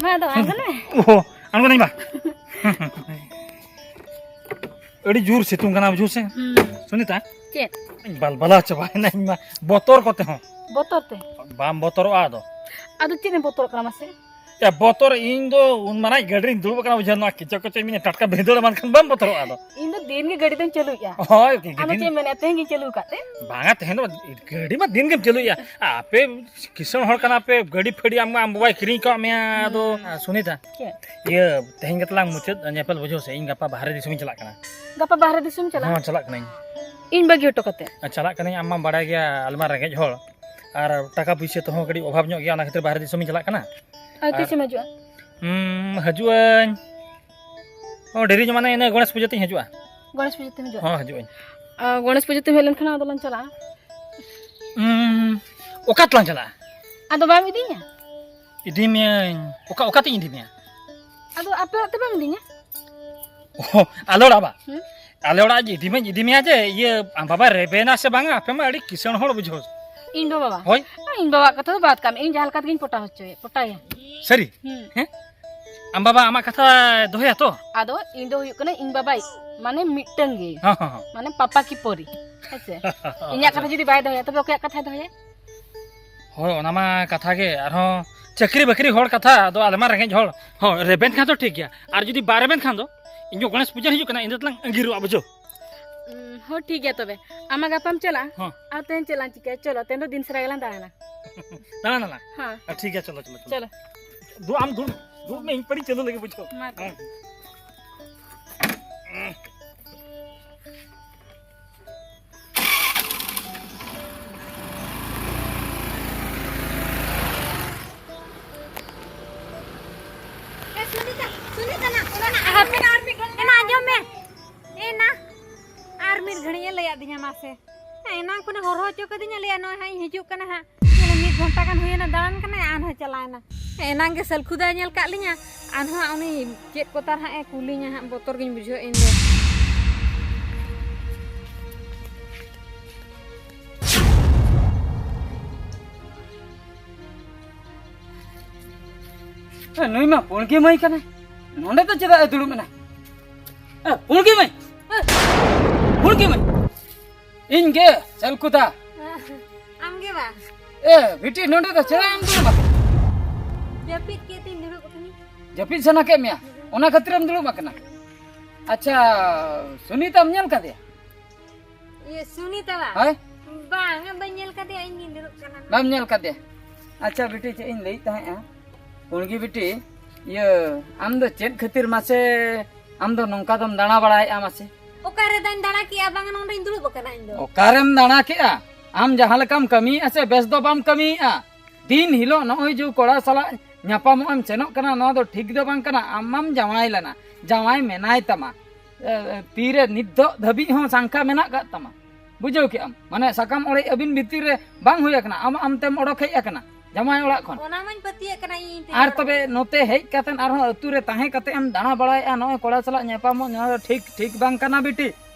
ᱢᱟ ᱫᱚ ᱟᱬᱜᱚᱱ ᱢᱮ᱾ ᱳᱦᱳ, ᱟᱬᱜᱚᱱᱟᱹᱧ ᱢᱟ᱾ ᱟᱹᱰᱤ ᱡᱳᱨ ᱥᱤᱛᱩᱝ ᱠᱟᱱᱟ ᱵᱩᱡᱷᱟᱹᱣ ᱥᱮ᱾ ᱦᱩᱸ᱾ ᱥᱩᱱᱤᱛᱟ, ᱪᱮᱫ? ᱵᱟᱞᱵᱟᱞᱟ ᱪᱟᱵᱟᱭᱮᱱᱟ ᱤᱧ ᱢᱟ ᱵᱚᱛᱚᱨ ᱠᱚᱛᱮ ᱦᱚᱸ᱾ ᱵᱚᱛᱚᱨ ᱛᱮ? ᱵᱟᱢ ᱵᱚᱛᱚᱨᱚᱜᱼᱟ ᱟᱫᱚ? ᱟᱫᱚ ᱪᱮᱫ ᱮᱢ ᱵᱚᱛᱚᱨᱚᱜ ᱠᱟᱱᱟ ᱢᱟᱥᱮ? ᱭᱟ, ᱵᱚᱛᱚᱨ ᱤᱧ ᱫᱚ ᱩᱱ ᱢᱟᱨᱟᱝ ᱜᱟᱹᱰᱤ ᱨᱤᱧ ᱫᱩᱲᱩᱵ ᱟᱠᱟᱱᱟ, ᱵᱩᱡᱷᱟᱹᱣ, ᱱᱚᱣᱟ ᱠᱤᱪᱚ ᱠᱚᱪᱚ ᱢᱤᱫ ᱴᱟᱴᱠᱟ ᱵᱷᱤᱸᱫᱟᱹᱲ ᱮᱢᱟᱱ ᱠᱷᱟᱱ ᱵᱟᱢ ᱵᱚᱛᱚᱨᱚᱜᱼᱟ ᱟᱫᱚ? ᱤᱧ ᱫᱚ ᱫᱤᱱ ᱜᱮ ᱜᱟᱹᱰᱤ ᱫᱚᱧ ᱪᱟᱹᱞᱩᱭᱮᱫᱼᱟ᱾ ᱦᱳᱭ, ᱟᱢ ᱫᱚ ᱪᱮᱫ ᱮᱢ ᱢᱮᱱᱮᱫᱼᱟ, ᱛᱮᱦᱮᱧ ᱜᱤᱧ ᱪᱟᱹᱞᱩ ᱟᱠᱟᱫ ᱛᱮ? ᱵᱟᱝᱟ, ᱛᱮᱦᱮᱧ ᱫᱚ ᱜᱟᱹᱰᱤ ᱢᱟ ᱫᱤᱱ ᱜᱮᱢ ᱪᱟᱹᱞᱩᱭᱮᱫᱼᱟ᱾ ᱟᱯᱮ ᱠᱤᱥᱟᱹᱬ ᱦᱚᱲ ᱠᱟᱱᱟ ᱯᱮ, ᱜᱟᱹᱰᱤ ᱯᱷᱟᱹᱰᱤ ᱟᱢ, ᱟᱢ ᱵᱟᱵᱟᱭ ᱠᱤᱨᱤᱧ ᱟᱠᱟᱫ ᱢᱮᱭᱟ᱾ ᱟᱫᱚ ᱥᱩᱱᱤᱛᱟ, ᱪᱮᱫ? ᱤᱭᱟᱹ, ᱛᱮᱦᱮᱧ ᱜᱮ ᱛᱟᱞᱟᱝ ᱢᱩᱪᱟᱹᱫ ᱧᱮᱯᱮᱞ, ᱵᱩᱡᱷᱟᱹᱣ ᱥᱮ, ᱤᱧ ᱜᱟᱯᱟ ᱵᱟᱦᱨᱮ ᱫᱤᱥᱚᱢᱤᱧ ᱪᱟᱞᱟᱜ ᱠᱟᱱᱟ᱾ ᱜᱟᱯᱟ ᱵᱟᱦᱨᱮ ᱫᱤᱥᱚᱢ ᱪᱟᱞᱟᱜᱼᱟ? ᱦᱚᱸ, ᱪᱟᱞᱟᱜ ᱠᱟᱹᱱᱟᱹᱧ᱾ ᱤᱧ ᱵᱟᱹᱜᱤ ᱦᱚᱴᱚ ᱠᱟᱛᱮ? ᱟᱨ ᱪᱟᱞᱟᱜ ᱠᱟᱹᱱᱟᱹᱧ, ᱟᱢ ᱢᱟᱢ ᱵᱟᱲᱟᱭ ᱜᱮᱭᱟ, ᱟᱞᱮ ᱢᱟ ᱨᱮᱸᱜᱮᱡ ᱦᱚᱲ, ᱟᱨ ᱴᱟᱠᱟ ᱯᱩᱭᱥᱟᱹ ᱛᱮᱦᱚᱸ ᱠᱟᱹᱴᱤᱡ ᱚᱵᱷᱟᱵᱽ ᱧᱚᱜ ᱜᱮᱭᱟ, ᱚᱱᱟ ᱠᱷᱟᱹᱛᱤᱨ ᱵᱟᱦᱨᱮ ᱫᱤᱥᱚᱢᱤᱧ ᱪᱟᱞᱟᱜ ᱠᱟᱱᱟ᱾ ᱟᱨ ᱟᱨ ᱛᱤᱥᱮᱢ ᱦᱤᱡᱩᱜᱼᱟ? ᱦᱩᱸ, ᱦᱤᱡᱩᱜ ᱟᱹᱧ᱾ ᱚ, ᱰᱮᱨᱤ ᱧᱚᱜ ᱢᱟᱱᱮ ᱤᱱᱟᱹ ᱜᱚᱬᱮᱥ ᱯᱩᱡᱟᱹ ᱛᱤᱧ ᱦᱤᱡᱩᱜᱼᱟ᱾ ᱜᱚᱬᱮᱥ ᱯᱩᱡᱟᱹ ᱛᱮᱢ ᱦᱤᱡᱩᱜᱼᱟ? ᱦᱚᱸ, ᱦᱤᱡᱩᱜ ᱟᱹᱧ᱾ ᱟᱨ ᱜᱚᱬᱮᱥ ᱯᱩᱡᱟᱹ ᱛᱮᱢ ᱦᱮᱡ ᱞᱮᱱᱠᱷᱟᱱ ᱟᱫᱚ ᱞᱟᱝ ᱪᱟᱞᱟᱜᱼᱟ᱾ ᱩᱸ, ᱚᱠᱟ ᱛᱮᱞᱟᱝ ᱪᱟᱞᱟᱜᱼᱟ? ᱟᱫᱚ ᱵᱟᱢ ᱤᱫᱤᱧᱟ? ᱤᱫᱤ ᱢᱤᱭᱟᱹᱧ᱾ ᱚᱠᱟ, ᱚᱠᱟᱛᱤᱧ ᱤᱫᱤ ᱢᱮᱭᱟ? ᱟᱫᱚ ᱟᱯᱮ ᱚᱲᱟᱜ ᱛᱮ ᱵᱟᱢ ᱤᱫᱤᱧᱟ? ᱚ, ᱟᱞᱮ ᱚᱲᱟᱜ ᱵᱟ? ᱦᱩᱸ? ᱟᱞᱮ ᱚᱲᱟᱜ ᱤᱫᱤ ᱢᱟᱧ ᱤᱫᱤ ᱢᱮᱭᱟ ᱡᱮ, ᱤᱭᱟᱹ, ᱟᱢ ᱵᱟᱵᱟ ᱨᱮᱵᱮᱱᱟ ᱥᱮ ᱵᱟᱝᱟ? ᱟᱯᱮ ᱢᱟ ᱟᱹᱰᱤ ᱠᱤᱥᱟᱹᱬ ᱦᱚᱲ, ᱵᱩᱡᱷᱟᱹᱣ᱾ ᱤᱧ ᱵᱟᱵᱟ ᱵᱟ? ᱦᱳᱭ᱾ ᱤᱧ ᱵᱟᱵᱟᱣᱟᱜ ᱠᱟᱛᱷᱟ ᱫᱚ ᱵᱟᱫ ᱠᱟᱜ ᱢᱮ, ᱤᱧ ᱡᱟᱦᱟᱸ ᱞᱮᱠᱟ ᱛᱮᱜᱤᱧ ᱯᱚᱴᱟᱣ ᱦᱚᱪᱚᱭᱮ, ᱯᱚᱴᱟᱭᱟ᱾ ᱥᱟᱹᱨᱤ? ᱦᱩᱸ᱾ ᱦᱮᱸ? ᱟᱢ ᱵᱟᱵᱟ ᱟᱢᱟᱜ ᱠᱟᱛᱷᱟ ᱫᱚᱦᱚᱭᱟ ᱛᱚ? ᱟᱫᱚ ᱤᱧ ᱫᱚ ᱦᱩᱭᱩᱜ ᱠᱟᱱᱟ ᱤᱧ ᱵᱟᱵᱟᱭᱤᱡ, ᱢᱟᱱᱮ ᱢᱤᱫᱴᱟᱝ ᱜᱮ᱾ ᱦᱚᱸ, ᱦᱚᱸ, ᱦᱚᱸ᱾ ᱢᱟᱱᱮ ᱯᱟᱯᱟ ᱠᱤ ᱯᱚᱨᱤ᱾ ᱦᱮᱸᱥᱮ? ᱤᱧᱟᱹᱜ ᱠᱟᱛᱷᱟ ᱡᱩᱫᱤ ᱵᱟᱭ ᱫᱚᱦᱚᱭᱟ, ᱛᱚᱵᱮ ᱚᱠᱚᱭᱟᱜ ᱠᱟᱛᱷᱟᱭ ᱫᱚᱦᱚᱭᱟ? ᱦᱳᱭ, ᱚᱱᱟ ᱢᱟ ᱠᱟᱛᱷᱟ ᱜᱮ᱾ ᱟᱨᱦᱚᱸ ᱪᱟᱹᱠᱨᱤ ᱵᱟᱹᱠᱨᱤ ᱦᱚᱲ ᱠᱟᱛᱷᱟ, ᱟᱫᱚ ᱟᱞᱮ ᱢᱟ ᱨᱮᱸᱜᱮᱡ ᱦᱚᱲ᱾ ᱦᱚᱸ, ᱨᱮᱵᱮᱱ ᱠᱷᱟᱱ ᱫᱚ ᱴᱷᱤᱠ ᱜᱮᱭᱟ, ᱟᱨ ᱡᱩᱫᱤ ᱵᱟᱭ ᱨᱮᱵᱮᱱ ᱠᱷᱟᱱ ᱫᱚ, ᱤᱧ ᱡᱚ ᱜᱚᱬᱮᱥ ᱯᱩᱡᱟᱹ ᱦᱤᱡᱩᱜ ᱠᱟᱱᱟ, ᱤᱧ ᱫᱚ ᱛᱟᱞᱟᱝ ᱟᱺᱜᱤᱨᱚᱜᱼᱟ, ᱵᱩᱡᱷᱟᱹᱣ᱾ ᱩᱸ, ᱦᱚᱸ, ᱴᱷᱤᱠ ᱜᱮᱭᱟ ᱛᱚᱵᱮ᱾ ᱦᱚᱸ᱾ ᱟᱨ ᱛᱮᱦᱮᱧ ᱪᱮᱫ ᱞᱟᱝ ᱪᱤᱠᱟᱹᱭᱟ? ᱪᱚᱞᱚ, ᱛᱮᱦᱮᱧ ᱫᱚ ᱫᱤᱱ ᱥᱟᱨᱟ ᱜᱮᱞᱟᱝ ᱫᱟᱬᱟᱱᱟ᱾ ᱫᱟᱬᱟᱱ ᱟᱞᱟᱝ? ᱦᱚᱸ᱾ ᱟᱨ ᱴᱷᱤᱠ ᱜᱮᱭᱟ, ᱪᱚᱞᱚ, ᱪᱚᱞᱚ, ᱪᱚᱞᱚ᱾ ᱪᱚᱞᱚ᱾ ᱫᱩ, ᱟᱢ ᱫᱩᱲᱩᱵ, ᱫᱩᱲᱩᱵ ᱢᱮ, ᱤᱧ ᱯᱟᱹᱨᱤᱧ ᱪᱟᱹᱞᱩ ᱞᱮᱜᱮ, ᱵᱩᱡᱷᱟᱹᱣ᱾ ᱢᱟ ᱛᱚᱵᱮ᱾ ᱦᱮᱸ᱾ ᱮ, ᱥᱩᱱᱤᱛᱟ, ᱥᱩᱱᱤᱛᱟ, ᱱᱟ, ᱱᱟ, ᱦᱟᱯᱮ ᱱᱟ, ᱟᱨ ᱢᱤᱫ ᱜᱷᱟᱹᱲᱤᱡ ᱮ, ᱱᱟ, ᱟᱸᱡᱚᱢ ᱢᱮ᱾ ᱮ, ᱱᱟ, ᱟᱨ ᱢᱤᱫ ᱜᱷᱟᱹᱲᱤᱡ ᱮ ᱞᱟᱹᱭᱟᱫᱤᱧᱟ, ᱢᱟᱥᱮ᱾ ᱮ, ᱮᱱᱟᱝ ᱠᱷᱚᱱᱮ ᱦᱚᱨᱦᱚ ᱦᱚᱪᱚ ᱠᱟᱹᱫᱤᱧᱟ, ᱞᱟᱹᱭᱟ, "ᱱᱚᱜᱼᱚᱭ ᱦᱟᱸᱜ ᱤᱧ ᱦᱤᱡᱩᱜ ᱠᱟᱱᱟ ᱦᱟᱸᱜ᱾ ᱧᱮᱞᱮ, ᱢᱤᱫ ᱜᱷᱚᱱᱴᱟ ᱜᱟᱱ ᱦᱩᱭᱮᱱᱟ ᱫᱟᱬᱟᱱ ᱠᱟᱱᱟᱭ, ᱟᱨᱦᱚᱸ ᱪᱟᱞᱟᱣᱮᱱᱟ᱾ ᱮᱱᱟᱝ ᱜᱮ ᱥᱟᱹᱞᱠᱷᱩ ᱫᱟᱭ ᱧᱮᱞ ᱠᱟᱜ ᱞᱤᱧᱟ, ᱟᱨᱦᱚᱸ ᱦᱟᱸᱜ ᱩᱱᱤ ᱪᱮᱫ ᱠᱚ ᱛᱟᱨ ᱦᱟᱸᱜ ᱮ ᱠᱩᱞᱤᱧᱟ ᱦᱟᱸᱜ, ᱵᱚᱛᱚᱨ ᱜᱤᱧ ᱵᱩᱡᱷᱟᱹᱣᱮᱫ ᱤᱧ ᱫᱚ᱾" ᱮ, ᱱᱩᱭ ᱢᱟ ᱯᱩᱬᱜᱤ ᱢᱟᱹᱭ ᱠᱟᱱᱟᱭ, ᱱᱚᱸᱰᱮ ᱫᱚ ᱪᱮᱫᱟᱜ ᱮ ᱫᱩᱲᱩᱵ ᱮᱱᱟ? ᱮ, ᱯᱩᱬᱜᱤ ᱢᱟᱹᱭ, ᱮ, ᱯᱩᱬᱜᱤ ᱢᱟᱹᱭ, ᱤᱧ ᱜᱮ ᱥᱟᱹᱞᱠᱷᱩ ᱫᱟ᱾ ᱟᱢ ᱜᱮ ᱵᱟ? ᱮ, ᱵᱤᱴᱤ, ᱱᱚᱸᱰᱮ ᱫᱚ ᱪᱮᱫᱟᱜ ᱮᱢ ᱫᱩᱲᱩᱵ ᱟᱠᱟᱱᱟ? ᱡᱟᱹᱯᱤᱫ ᱠᱮᱫ ᱛᱤᱧ ᱫᱩᱲᱩᱵ ᱟᱠᱟᱱᱟᱹᱧ᱾ ᱡᱟᱹᱯᱤᱫ ᱥᱟᱱᱟ ᱠᱮᱫ ᱢᱮᱭᱟ, ᱚᱱᱟ ᱠᱷᱟᱹᱛᱤᱨᱮᱢ ᱫᱩᱲᱩᱵ ᱟᱠᱟᱱᱟ? ᱟᱪᱪᱷᱟ, ᱥᱩᱱᱤᱛᱟᱢ ᱧᱮᱞ ᱠᱟᱫᱮᱭᱟ? ᱤᱭᱟᱹ, ᱥᱩᱱᱤᱛᱟ ᱵᱟ? ᱦᱳᱭ᱾ ᱵᱟᱝ, ᱵᱟᱹᱧ ᱧᱮᱞ ᱠᱟᱫᱮᱭᱟ, ᱤᱧ ᱜᱤᱧ ᱫᱩᱲᱩᱵ ᱠᱟᱱᱟ᱾ ᱵᱟᱢ ᱧᱮᱞ ᱠᱟᱫᱮᱭᱟ? ᱟᱪᱪᱷᱟ ᱵᱤᱴᱤ, ᱪᱮᱫ ᱤᱧ ᱞᱟᱹᱭᱮᱫ ᱛᱟᱦᱮᱸᱫᱼᱟ, ᱯᱩᱬᱜᱤ ᱵᱤᱴᱤ, ᱤᱭᱟᱹ, ᱟᱢ ᱫᱚ ᱪᱮᱫ ᱠᱷᱟᱹᱛᱤᱨ ᱢᱟᱥᱮ ᱟᱢ ᱫᱚ ᱱᱚᱝᱠᱟ ᱫᱚᱢ ᱫᱟᱬᱟ ᱵᱟᱲᱟᱭᱮᱫᱼᱟ ᱢᱟᱥᱮ? ᱚᱠᱟᱨᱮ ᱫᱟᱧ ᱫᱟᱬᱟ ᱠᱮᱜᱼᱟ? ᱵᱟᱝ, ᱱᱚᱸᱰᱮᱧ ᱫᱩᱲᱩᱵ ᱟᱠᱟᱱᱟ ᱤᱧ ᱫᱚ᱾ ᱚᱠᱟᱨᱮᱢ ᱫᱟᱬᱟ ᱠᱮᱜᱼᱟ? ᱟᱢ ᱡᱟᱦᱟᱸ ᱞᱮᱠᱟᱢ ᱠᱟᱹᱢᱤᱭᱮᱫᱼᱟ ᱥᱮ, ᱵᱮᱥ ᱫᱚ ᱵᱟᱢ ᱠᱟᱹᱢᱤᱭᱮᱫᱼᱟ᱾ ᱫᱤᱱ ᱦᱤᱞᱳᱜ ᱱᱚᱜᱼᱚᱭ ᱡᱮ ᱠᱚᱲᱟ ᱥᱟᱞᱟᱜ ᱧᱟᱯᱟᱢᱚᱜ ᱮᱢ ᱥᱮᱱᱚᱜ ᱠᱟᱱᱟ, ᱱᱚᱣᱟ ᱫᱚ ᱴᱷᱤᱠ ᱫᱚ ᱵᱟᱝ ᱠᱟᱱᱟ᱾ ᱟᱢ ᱢᱟᱢ ᱡᱟᱶᱟᱭ ᱞᱮᱱᱟ, ᱡᱟᱶᱟᱭ ᱢᱮᱱᱟᱭ ᱛᱟᱢᱟ, ᱮ, ᱮ, ᱛᱤᱨᱮ ᱱᱤᱛ ᱫᱚ ᱫᱷᱟᱹᱵᱤᱡ ᱦᱚᱸ ᱥᱟᱝᱠᱷᱟ ᱢᱮᱱᱟᱜ ᱠᱟᱜ ᱛᱟᱢᱟ, ᱵᱩᱡᱷᱟᱹᱣ ᱠᱮᱜᱼᱟᱢ? ᱢᱟᱱᱮ ᱥᱟᱠᱟᱢ ᱚᱲᱮᱡ ᱟᱹᱵᱤᱱ ᱵᱷᱤᱛᱤᱨ ᱨᱮ ᱵᱟᱝ ᱦᱩᱭ ᱟᱠᱟᱱᱟ, ᱟᱢ ᱟᱢ ᱛᱮᱢ ᱚᱰᱚᱠ ᱦᱮᱡ ᱟᱠᱟᱱᱟ ᱡᱟᱶᱟᱭ ᱚᱲᱟᱜ ᱠᱷᱚᱱ᱾ ᱚᱱᱟ ᱢᱟᱧ ᱯᱟᱹᱛᱭᱟᱹᱜ ᱠᱟᱱᱟ ᱤᱧ ᱛᱮ᱾ ᱟᱨ ᱛᱚᱵᱮ ᱱᱚᱛᱮ ᱦᱮᱡ ᱠᱟᱛᱮ ᱟᱨᱦᱚᱸ ᱟᱹᱛᱩ ᱨᱮ ᱛᱟᱦᱮᱸ ᱠᱟᱛᱮ ᱮᱢ ᱫᱟᱬᱟ ᱵᱟᱲᱟᱭᱮᱜᱼᱟ, ᱱᱚᱜᱼᱚᱭ ᱠᱚᱲᱟ ᱥᱟᱞᱟᱜ ᱧᱟᱯᱟᱢᱚᱜ, ᱱᱚᱣᱟ ᱫᱚ ᱴᱷᱤᱠ, ᱴᱷᱤᱠ ᱵᱟᱝ ᱠᱟᱱᱟ ᱵᱤᱴᱤ᱾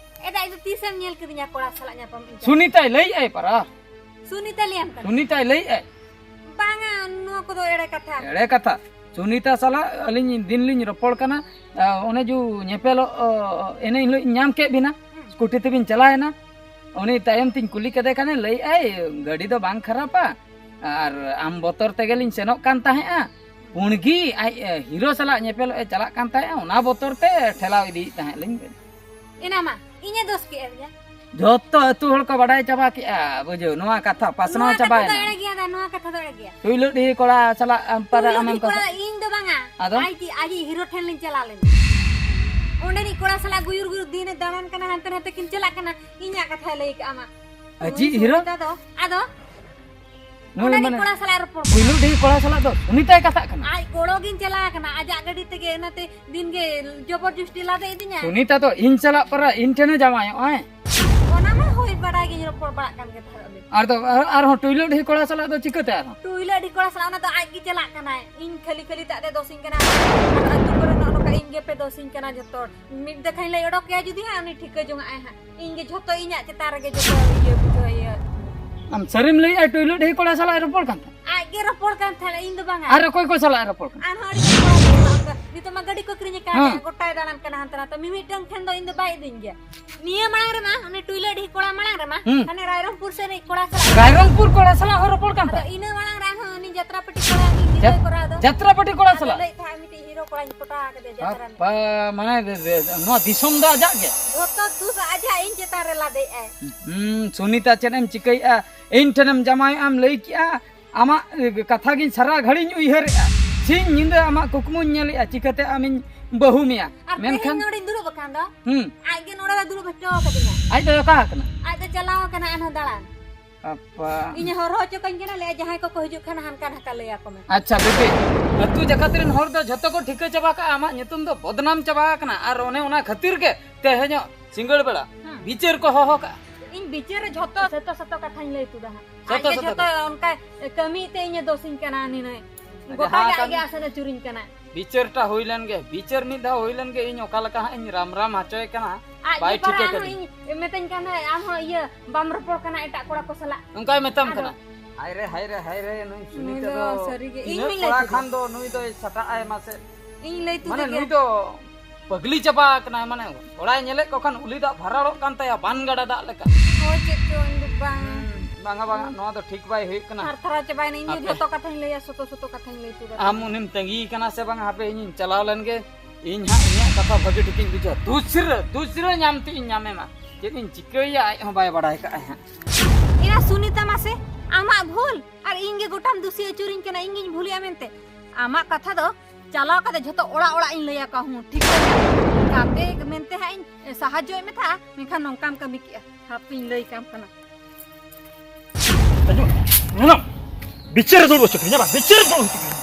ᱮᱫᱟ, ᱤᱧ ᱫᱚ ᱛᱤᱥᱮᱢ ᱧᱮᱞ ᱠᱤᱫᱤᱧᱟ ᱠᱚᱲᱟ ᱥᱟᱞᱟᱜ ᱧᱟᱯᱟᱢ ᱤᱧ ᱪᱟᱞᱟᱜ? ᱥᱩᱱᱤᱛᱟᱭ ᱞᱟᱹᱭᱮᱜᱼᱟᱭ ᱯᱟᱨᱟ᱾ ᱥᱩᱱᱤᱛᱟ ᱞᱟᱹᱭᱟᱢ ᱠᱟᱱᱟ? ᱥᱩᱱᱤᱛᱟᱭ ᱞᱟᱹᱭᱮᱜᱼᱟᱭ᱾ ᱵᱟᱝᱟ, ᱱᱚᱣᱟ ᱠᱚᱫᱚ ᱮᱲᱮ ᱠᱟᱛᱷᱟ᱾ ᱮᱲᱮ ᱠᱟᱛᱷᱟ᱾ ᱥᱩᱱᱤᱛᱟ ᱥᱟᱞᱟᱜ ᱟᱹᱞᱤᱧ ᱫᱤᱱ ᱞᱤᱧ ᱨᱚᱯᱚᱲ ᱠᱟᱱᱟ, ᱟ, ᱚᱱᱮ ᱡᱩ ᱧᱮᱯᱮᱞᱚᱜ, ᱚ, ᱮᱱᱮ ᱦᱤᱞᱳᱜ ᱤᱧ ᱧᱟᱢ ᱠᱮᱫ ᱵᱤᱱᱟ, ᱦᱩᱸ᱾ ᱥᱠᱩᱴᱤ ᱛᱮᱵᱤᱱ ᱪᱟᱞᱟᱣᱮᱱᱟ᱾ ᱩᱱᱤ ᱛᱟᱭᱚᱢ ᱛᱤᱧ ᱠᱩᱞᱤ ᱠᱮᱫᱮ ᱠᱷᱟᱱᱮ ᱞᱟᱹᱭᱮᱜᱼᱟᱭ, "ᱜᱟᱹᱰᱤ ᱫᱚ ᱵᱟᱝ ᱠᱷᱟᱨᱟᱯᱟ, ᱟᱨ ᱟᱢ ᱵᱚᱛᱚᱨ ᱛᱮᱜᱮᱞᱤᱧ ᱥᱮᱱᱚᱜ ᱠᱟᱱ ᱛᱟᱦᱮᱸᱜᱼᱟ᱾ ᱯᱩᱬᱜᱤ ᱟᱡ, ᱮ, ᱦᱤᱨᱳ ᱥᱟᱞᱟᱜ ᱧᱮᱯᱮᱞᱚᱜ ᱮ ᱪᱟᱞᱟᱜ ᱠᱟᱱ ᱛᱟᱦᱮᱸᱜᱼᱟ, ᱚᱱᱟ ᱵᱚᱛᱚᱨ ᱛᱮ ᱴᱷᱮᱞᱟᱣ ᱤᱫᱤᱭᱮᱫ ᱛᱟᱦᱮᱸᱫ ᱞᱤᱧ᱾" ᱮᱱᱟ ᱢᱟ, ᱤᱧᱮ ᱫᱳᱥ ᱠᱮᱫ ᱤᱧᱟ? ᱡᱚᱛᱚ ᱟᱹᱛᱩ ᱦᱚᱲ ᱠᱚ ᱵᱟᱰᱟᱭ ᱪᱟᱵᱟ ᱠᱮᱜᱼᱟ, ᱵᱩᱡᱷᱟᱹᱣ, ᱱᱚᱣᱟ ᱠᱟᱛᱷᱟ ᱯᱟᱥᱱᱟᱣ ᱱᱚᱣᱟ ᱠᱟᱛᱷᱟ ᱫᱚ ᱪᱟᱵᱟᱭᱮᱱᱟ᱾ ᱮᱲᱮ ᱜᱮᱭᱟ ᱫᱟ, ᱱᱚᱣᱟ ᱠᱟᱛᱷᱟ ᱫᱚ ᱮᱲᱮ ᱜᱮᱭᱟ᱾ ᱴᱩᱭᱞᱟᱹ ᱰᱤᱦᱤ ᱠᱚᱲᱟ ᱥᱟᱞᱟᱜ ᱟᱢ ᱯᱟᱨᱟ ᱴᱩᱭᱞᱟᱹ ᱟᱢᱮᱢ ᱰᱤᱦᱤ ᱠᱚᱲᱟ ᱠᱟᱛᱷᱟ᱾ ᱤᱧ ᱫᱚ ᱵᱟᱝᱟ᱾ ᱟᱫᱚ? ᱟᱡ ᱟᱡᱤᱡ ᱦᱤᱨᱳ ᱴᱷᱮᱱ ᱞᱤᱧ ᱪᱟᱞᱟᱣ ᱞᱮᱱᱟ᱾ ᱚᱸᱰᱮᱱᱤᱡ ᱠᱚᱲᱟ ᱥᱟᱞᱟᱜ ᱜᱩᱭᱩᱨ ᱜᱩᱭᱩᱨ ᱫᱤᱱᱮ ᱫᱟᱬᱟᱱ ᱠᱟᱱᱟ, ᱦᱟᱱᱛᱮ ᱱᱟᱛᱮ ᱠᱤᱱ ᱪᱟᱞᱟᱜ ᱠᱟᱱᱟ, ᱤᱧᱟᱜ ᱠᱟᱛᱷᱟᱭ ᱞᱟᱹᱭ ᱠᱟᱜᱼᱟ ᱢᱟ᱾ ᱟᱡᱤᱡ ᱩᱱᱤ ᱦᱤᱨᱳ? ᱥᱩᱱᱤᱛᱟ ᱫᱚ, ᱟᱫᱚ ᱱᱩᱭ ᱚᱸᱰᱮᱱᱤᱡ ᱢᱟᱱᱮ ᱠᱚᱲᱟ ᱥᱟᱞᱟᱜ ᱨᱚᱯᱚᱲ ᱠᱟᱱᱟ᱾ ᱴᱩᱭᱞᱟᱹ ᱰᱤᱦᱤ ᱠᱚᱲᱟ ᱥᱟᱞᱟᱜ ᱫᱚ ᱥᱩᱱᱤᱛᱟᱭ ᱠᱟᱛᱷᱟᱜ ᱠᱟᱱᱟ᱾ ᱟᱡ ᱜᱚᱲᱚ ᱜᱤᱧ ᱪᱟᱞᱟᱣ ᱠᱟᱱᱟ, ᱟᱡᱟᱜ ᱜᱟᱹᱰᱤ ᱛᱮᱜᱮ, ᱚᱱᱟᱛᱮ ᱫᱤᱱ ᱜᱮ ᱡᱚᱵᱚᱨ ᱡᱚᱥᱛᱤ ᱞᱟᱫᱮ ᱤᱫᱤᱧᱟ᱾ ᱥᱩᱱᱤᱛᱟ ᱫᱚ ᱤᱧ ᱥᱟᱞᱟᱜ ᱯᱟᱨᱟ ᱤᱧ ᱴᱷᱮᱱᱮ ᱡᱟᱶᱟᱭᱚᱜ ᱟᱭ᱾ ᱚᱱᱟ ᱢᱟ ᱦᱳᱭ, ᱵᱟᱰᱟᱭ ᱜᱤᱧ ᱨᱚᱯᱚᱲ ᱵᱟᱲᱟᱜ ᱠᱟᱱ ᱜᱮ ᱛᱟᱦᱮᱸᱫ ᱩᱱᱤ᱾ ᱟᱨ ᱫᱚ ᱟᱨ-, ᱟᱨᱦᱚᱸ ᱴᱩᱭᱞᱟᱹ ᱰᱤᱦᱤ ᱠᱚᱲᱟ ᱥᱟᱞᱟᱜ ᱫᱚ ᱪᱤᱠᱟᱹᱛᱮ ᱟᱨᱦᱚᱸ? ᱴᱩᱭᱞᱟᱹ ᱰᱤᱦᱤ ᱠᱚᱲᱟ ᱥᱟᱞᱟᱜ ᱚᱱᱟ ᱫᱚ ᱟᱡ ᱜᱮ ᱪᱟᱞᱟᱜ ᱠᱟᱱᱟᱭ᱾ ᱤᱧ ᱠᱷᱟᱹᱞᱤ ᱠᱷᱟᱹᱞᱤ ᱛᱮ ᱟᱡ ᱫᱚᱭ ᱫᱳᱥᱤᱧ ᱠᱟᱱᱟ᱾ ᱟᱨ ᱟᱹᱛᱩ ᱠᱚᱨᱮ ᱱᱚᱜᱼᱚ ᱱᱚᱝᱠᱟ ᱤᱧ ᱜᱮᱯᱮ ᱫᱳᱥᱤᱧ ᱠᱟᱱᱟ ᱡᱚᱛᱚ ᱦᱚᱲ᱾ ᱢᱤᱫ ᱫᱮᱠᱷᱟᱧ ᱞᱟᱹᱭ ᱚᱰᱚᱠ ᱠᱮᱭᱟ ᱡᱩᱫᱤ ᱦᱟᱸᱜ, ᱩᱱᱤ ᱴᱷᱤᱠᱟᱹ ᱡᱚᱝᱟᱜ ᱟᱭ ᱦᱟᱸᱜ᱾ ᱤᱧ ᱜᱮ ᱡᱷᱚᱛᱚ ᱤᱧᱟᱜ ᱪᱮᱛᱟᱱ ᱨᱮᱜᱮ ᱡᱷᱚᱛᱚ ᱤᱭᱟᱹ ᱵᱩᱡᱷᱟᱹᱣ ᱤᱭᱟᱹ᱾ ᱟᱢ ᱥᱟᱹᱨᱤᱢ ᱞᱟᱹᱭᱮᱜᱼᱟ, ᱴᱩᱭᱞᱟᱹ ᱰᱤᱦᱤ ᱠᱚᱲᱟ ᱥᱟᱞᱟᱜ ᱮ ᱨᱚᱯᱚᱲ ᱠᱟᱱ ᱛᱟᱦᱮᱸᱫ? ᱟᱡ ᱜᱮ ᱨᱚᱯᱚᱲ ᱠᱟᱱ ᱛᱟᱦᱮᱸᱫ, ᱤᱧ ᱫᱚ ᱵᱟᱝᱟ᱾ ᱟᱨ ᱚᱠᱚᱭ ᱠᱚ ᱥᱟᱞᱟᱜ ᱮ ᱨᱚᱯᱚᱲ ᱠᱟᱱᱟ? ᱟᱨᱦᱚᱸ ᱟᱹᱰᱤ ᱜᱟᱱ ᱠᱚᱲᱟ ᱠᱚ ᱥᱟᱞᱟᱜ ᱚᱱᱠᱟ᱾ ᱱᱤᱛᱚᱜ ᱢᱟ ᱜᱟᱹᱰᱤ ᱠᱚ ᱠᱤᱨᱤᱧ ᱟᱠᱟᱫ, ᱦᱮᱸ᱾ ᱜᱚᱴᱟᱭ ᱫᱟᱬᱟᱱ ᱠᱟᱱᱟ ᱦᱟᱱᱛᱮ ᱱᱟᱛᱮ᱾ ᱢᱤᱢᱤᱫᱴᱟᱝ ᱴᱷᱮᱱ ᱫᱚ ᱤᱧ ᱫᱚ ᱵᱟᱭ ᱤᱫᱤᱧ ᱜᱮᱭᱟ᱾ ᱱᱤᱭᱟᱹ ᱢᱟᱲᱟᱝ ᱨᱮᱢᱟ ᱩᱱᱤ ᱴᱩᱭᱞᱟᱹ ᱰᱤᱦᱤ ᱠᱚᱲᱟ ᱢᱟᱲᱟᱝ ᱨᱮᱢᱟ, ᱦᱩᱸ᱾ ᱦᱟᱱᱮ ᱨᱟᱭᱨᱚᱝᱯᱩᱨ ᱥᱮᱫ ᱨᱤᱱᱤᱡ ᱠᱚᱲᱟ ᱥᱟᱞᱟᱜ᱾ ᱨᱟᱭᱨᱚᱝᱯᱩᱨ ᱠᱚᱲᱟ ᱥᱟᱞᱟᱜ ᱦᱚᱸ ᱨᱚᱯᱚᱲ ᱠᱟᱱ ᱟᱫᱚ ᱛᱟᱦᱮᱸᱫ? ᱤᱱᱟᱹ ᱢᱟᱲᱟᱝ ᱨᱮ ᱟᱨᱦᱚᱸ ᱩᱱᱤ ᱡᱟᱛᱨᱟ ᱯᱟᱹᱴᱤ ᱠᱚᱲᱟ ᱩᱱᱤ ᱥᱤᱝᱜᱟᱹᱲ ᱠᱚᱨᱟᱣ ᱫᱚ᱾ ᱡᱟᱛᱨᱟ ᱯᱟᱨᱴᱤ ᱠᱚᱲᱟ ᱟᱫᱚ ᱥᱟᱞᱟᱜ? ᱞᱟᱹᱭᱮᱫ ᱛᱟᱦᱮᱸᱫ ᱢᱤᱫᱴᱤᱡ ᱦᱤᱨᱳ ᱠᱚᱲᱟᱧ ᱯᱚᱴᱟᱣ ᱠᱟᱫᱮᱭᱟ ᱡᱟᱛᱨᱟ ᱨᱮ᱾ ᱵᱟᱯᱟ, ᱢᱟᱱᱮ, ᱱᱚᱣᱟ ᱫᱤᱥᱚᱢ ᱫᱚ ᱟᱡᱟᱜ ᱜᱮ? ᱡᱷᱚᱛᱚ ᱫᱩᱥ ᱟᱡᱟᱜ, ᱤᱧ ᱪᱮᱛᱟᱱ ᱨᱮ ᱞᱟᱫᱮᱭᱟᱜᱼᱟᱭ᱾ ᱦᱩᱸ, ᱥᱩᱱᱤᱛᱟ, ᱪᱮᱫ ᱮᱢ ᱪᱤᱠᱟᱹᱭᱮᱫᱼᱟ? ᱤᱧ ᱴᱷᱮᱱᱮᱢ ᱡᱟᱢᱟᱭᱚᱜ ᱮᱢ ᱞᱟᱹᱭ ᱠᱮᱜᱼᱟ, ᱟᱢᱟᱜ, ᱮ, ᱠᱟᱛᱷᱟ ᱜᱤᱧ ᱥᱟᱨᱟ ᱜᱷᱟᱹᱲᱤᱧ ᱩᱭᱦᱟᱹᱨᱮᱜᱼᱟ᱾ ᱥᱤᱧ ᱧᱤᱫᱟᱹ ᱟᱢᱟᱜ ᱠᱩᱠᱢᱩᱧ ᱧᱮᱞᱮᱜᱼᱟ, ᱪᱤᱠᱟᱹᱛᱮ ᱟᱢᱤᱧ ᱵᱟᱹᱦᱩ ᱢᱮᱭᱟ᱾ ᱟᱨ ᱢᱮᱱᱠᱷᱟᱱ ᱛᱮᱦᱮᱧ ᱱᱚᱰᱮᱧ ᱫᱩᱲᱩᱵ ᱟᱠᱟᱱ ᱫᱚ, ᱦᱩᱸ᱾ ᱟᱡ ᱜᱮ ᱱᱚᱰᱮ ᱫᱚ ᱫᱩᱲᱩᱵ ᱦᱚᱪᱚ ᱟᱠᱟᱫᱤᱧᱟ᱾ ᱟᱡ ᱫᱚᱭ ᱚᱠᱟ ᱟᱠᱟᱱᱟ? ᱟᱡ ᱫᱚ ᱪᱟᱞᱟᱣ ᱟᱠᱟᱱᱟ ᱟᱨᱦᱚᱸ ᱫᱟᱬᱟᱱ᱾ ᱟᱯᱟ᱾ ᱤᱧᱮ ᱦᱚᱨᱦᱚ ᱦᱚᱪᱚ ᱠᱟᱹᱧ ᱠᱟᱱᱟ, ᱞᱟᱹᱭᱟ, "ᱡᱟᱦᱟᱸᱭ ᱠᱚᱠᱚ ᱦᱤᱡᱩᱜ ᱠᱷᱟᱱ ᱦᱟᱱᱠᱟ ᱱᱟᱝᱠᱟ ᱞᱟᱹᱭ ᱟᱠᱚ ᱢᱮ᱾" ᱟᱪᱪᱷᱟ ᱵᱤᱴᱤ, ᱟᱹᱛᱩ ᱡᱟᱠᱟᱛ ᱨᱮᱱ ᱦᱚᱲ ᱫᱚ ᱡᱷᱚᱛᱚ ᱠᱚ ᱴᱷᱤᱠᱟᱹ ᱪᱟᱵᱟ ᱠᱟᱜᱼᱟ, ᱟᱢᱟᱜ ᱧᱩᱛᱩᱢ ᱫᱚ ᱵᱚᱫᱱᱟᱢ ᱪᱟᱵᱟ ᱟᱠᱟᱱᱟ, ᱟᱨ ᱚᱱᱮ ᱚᱱᱟ ᱠᱷᱟᱹᱛᱤᱨ ᱜᱮ ᱛᱮᱦᱮᱧᱚᱜ ᱥᱤᱸᱜᱟᱹᱲ ᱵᱮᱲᱟ ᱦᱮᱸ᱾ ᱵᱤᱪᱟᱹᱨ ᱠᱚ ᱦᱚᱦᱚ ᱠᱟᱜᱼᱟ᱾ ᱤᱧ ᱵᱤᱪᱟᱹᱨ ᱨᱮ ᱡᱷᱚᱛᱚ ᱥᱮᱛᱚ ᱥᱮᱛᱚ ᱠᱟᱛᱷᱟᱧ ᱞᱟᱹᱭ ᱛᱩᱫᱟ ᱦᱟᱸᱜ᱾ ᱥᱮᱛᱚ ᱟᱡ ᱜᱮ ᱥᱮᱛᱚ ᱡᱷᱚᱛᱚ ᱠᱟᱛᱷᱟ᱾ ᱚᱱᱠᱟ ᱠᱟᱹᱢᱤ ᱛᱮ ᱤᱧᱮ ᱫᱳᱥᱤᱧ ᱠᱟᱱᱟ ᱱᱤᱱᱟᱹᱜ᱾ ᱜᱚᱴᱟ ᱡᱟᱦᱟᱸ ᱜᱮ ᱟᱡ ᱠᱟᱹᱢᱤ ᱜᱮ ᱟᱥᱮᱱ ᱟᱹᱪᱩᱨᱤᱧ ᱠᱟᱱᱟ᱾ ᱵᱤᱪᱟᱹᱨᱴᱟ ᱦᱩᱭ ᱞᱮᱱ ᱜᱮ, ᱵᱤᱪᱟᱹᱨ ᱢᱤᱫ ᱫᱷᱟᱣ ᱦᱩᱭ ᱞᱮᱱ ᱜᱮ, ᱤᱧ ᱚᱠᱟ ᱞᱮᱠᱟ ᱦᱟᱸᱜ ᱤᱧ ᱨᱟᱢ ᱨᱟᱢ ᱦᱚᱪᱚᱭᱮ ᱠᱟᱱᱟ, ᱟᱡ ᱵᱟᱭ ᱜᱮ ᱯᱟᱨᱟ ᱴᱷᱤᱠᱟᱹ ᱟᱨᱦᱚᱸ ᱠᱟᱹᱫᱤᱧ᱾ ᱤᱧ ᱢᱮᱛᱟᱹᱧ ᱠᱟᱱ ᱛᱟᱦᱮᱸᱫ, "ᱟᱢ ᱦᱚᱸ ᱤᱭᱟᱹ ᱵᱟᱢ ᱨᱚᱯᱚᱲ ᱠᱟᱱᱟ ᱮᱴᱟᱜ ᱠᱚᱲᱟ ᱠᱚ ᱥᱟᱞᱟᱜ?" ᱚᱱᱠᱟᱭ ᱢᱮᱛᱟᱢ ᱟᱫᱚ ᱠᱟᱱᱟ᱾ ᱦᱟᱭ ᱨᱮ, ᱦᱟᱭ ᱨᱮ, ᱦᱟᱭ ᱨᱮ, ᱱᱩᱭ ᱱᱩᱭ ᱥᱩᱱᱤᱛᱟ ᱫᱚ ᱫᱚ ᱥᱟᱹᱨᱤ ᱜᱮ, ᱤᱧ ᱛᱤᱱᱟᱹᱜ ᱦᱚᱸᱧ ᱞᱟᱹᱭ ᱠᱚᱲᱟ ᱠᱮᱫᱟ᱾ ᱠᱷᱟᱱ ᱫᱚ ᱱᱩᱭ ᱫᱚᱭ ᱥᱟᱴᱟᱜ ᱟᱭ ᱢᱟᱥᱮ᱾ ᱤᱧ ᱞᱟᱹᱭ ᱛᱩᱫ ᱢᱟᱱᱮ ᱜᱮᱭᱟ᱾ ᱱᱩᱭ ᱫᱚ ᱯᱟᱹᱜᱽᱞᱤ ᱪᱟᱵᱟ ᱟᱠᱟᱱᱟᱭ, ᱢᱟᱱᱮ ᱠᱚᱲᱟᱭ ᱧᱮᱞᱮᱫ ᱠᱚ ᱠᱷᱟᱱ ᱩᱞᱤ ᱫᱟᱜ ᱵᱷᱟᱨᱟᱲᱚᱜ ᱠᱟᱱ ᱛᱟᱭᱟ ᱵᱟᱱ ᱜᱟᱰᱟ ᱫᱟᱜ ᱞᱮᱠᱟ᱾ ᱦᱳᱭ, ᱪᱮᱫ ᱪᱚ ᱤᱧ ᱫᱚ ᱵᱟᱝ᱾ ᱦᱩᱸ, ᱵᱟᱝᱟ, ᱵᱟᱝᱟ, ᱦᱩᱸ᱾ ᱱᱚᱣᱟ ᱫᱚ ᱴᱷᱤᱠ ᱵᱟᱭ ᱦᱩᱭᱩᱜ ᱠᱟᱱᱟ᱾ ᱛᱷᱟᱨ ᱛᱷᱟᱨᱟ ᱪᱟᱵᱟᱭᱮᱱᱟ, ᱤᱧ ᱫᱚ ᱦᱟᱯᱮ᱾ ᱡᱷᱚᱛᱚ ᱠᱟᱛᱷᱟᱧ ᱞᱟᱹᱭᱟ, ᱥᱚᱛᱚ ᱥᱚᱛᱚ ᱠᱟᱛᱷᱟᱧ ᱞᱟᱹᱭ ᱛᱩᱫᱟ᱾ ᱟᱢ ᱩᱱᱤᱢ ᱛᱟᱺᱜᱤ ᱠᱟᱱᱟ ᱥᱮ ᱵᱟᱝᱟ? ᱦᱟᱯᱮ ᱤᱧᱤᱧ ᱪᱟᱞᱟᱣ ᱞᱮᱱ ᱜᱮ, ᱤᱧ ᱦᱟᱸᱜ ᱤᱧᱟᱹᱜ ᱠᱟᱛᱷᱟ ᱵᱷᱟᱹᱜᱤ ᱴᱷᱤᱠᱤᱧ ᱵᱩᱡᱷᱟᱹᱣᱟ᱾ ᱫᱩᱥᱨᱟᱹ, ᱫᱩᱥᱨᱟᱹ ᱧᱟᱢ ᱛᱮ ᱤᱧ ᱧᱟᱢᱮ ᱢᱟ᱾ ᱪᱮᱫ ᱤᱧ ᱪᱤᱠᱟᱹᱭᱟ ᱟᱡ ᱦᱚᱸ ᱵᱟᱭ ᱵᱟᱲᱟᱭ ᱠᱟᱜᱼᱟᱭ ᱦᱟᱸᱜ᱾ ᱮᱨᱟ ᱥᱩᱱᱤᱛᱟ ᱢᱟᱥᱮ, ᱟᱢᱟᱜ ᱵᱷᱩᱞ, ᱟᱨ ᱤᱧ ᱜᱮ ᱜᱚᱴᱟᱢ ᱫᱩᱥᱤ ᱟᱹᱪᱩᱨᱤᱧ ᱠᱟᱱᱟ, ᱤᱧ ᱜᱤᱧ ᱵᱷᱩᱞᱮᱜᱼᱟ ᱢᱮᱱᱛᱮ᱾ ᱟᱢᱟᱜ ᱠᱟᱛᱷᱟ ᱫᱚ ᱪᱟᱞᱟᱣ ᱠᱟᱛᱮ ᱡᱷᱚᱛᱚ ᱚᱲᱟᱜ ᱚᱲᱟᱜ ᱤᱧ ᱞᱟᱹᱭ ᱟᱠᱚᱣᱟ᱾ ᱦᱩᱸ, ᱴᱷᱤᱠ ᱜᱮᱭᱟ᱾ ᱜᱟᱛᱮ ᱢᱮᱱᱛᱮ ᱦᱟᱸᱜ ᱤᱧ ᱥᱟᱦᱟᱡᱽᱡᱚᱭᱮᱫ ᱢᱮ ᱛᱟᱦᱮᱸᱜᱼᱟ, ᱢᱮᱱᱠᱷᱟᱱ ᱱᱚᱝᱠᱟᱢ ᱠᱟᱹᱢᱤ ᱠᱮᱜᱼᱟ᱾ ᱦᱟᱯᱮᱧ ᱞᱟᱹᱭ ᱠᱟᱢ ᱠᱟᱱᱟ᱾ ᱟᱸᱡᱚᱢ, ᱧᱮᱞᱟᱢ? ᱵᱤᱪᱟᱹᱨ ᱨᱮ ᱫᱩᱲᱩᱵ ᱦᱚᱪᱚ ᱠᱤᱫᱤᱧᱟ ᱵᱟᱝ? ᱵᱤᱪᱟᱹᱨ ᱨᱮ ᱫᱩᱲᱩᱵ ᱦᱚᱪᱚ ᱠᱤᱫᱤᱧᱟ᱾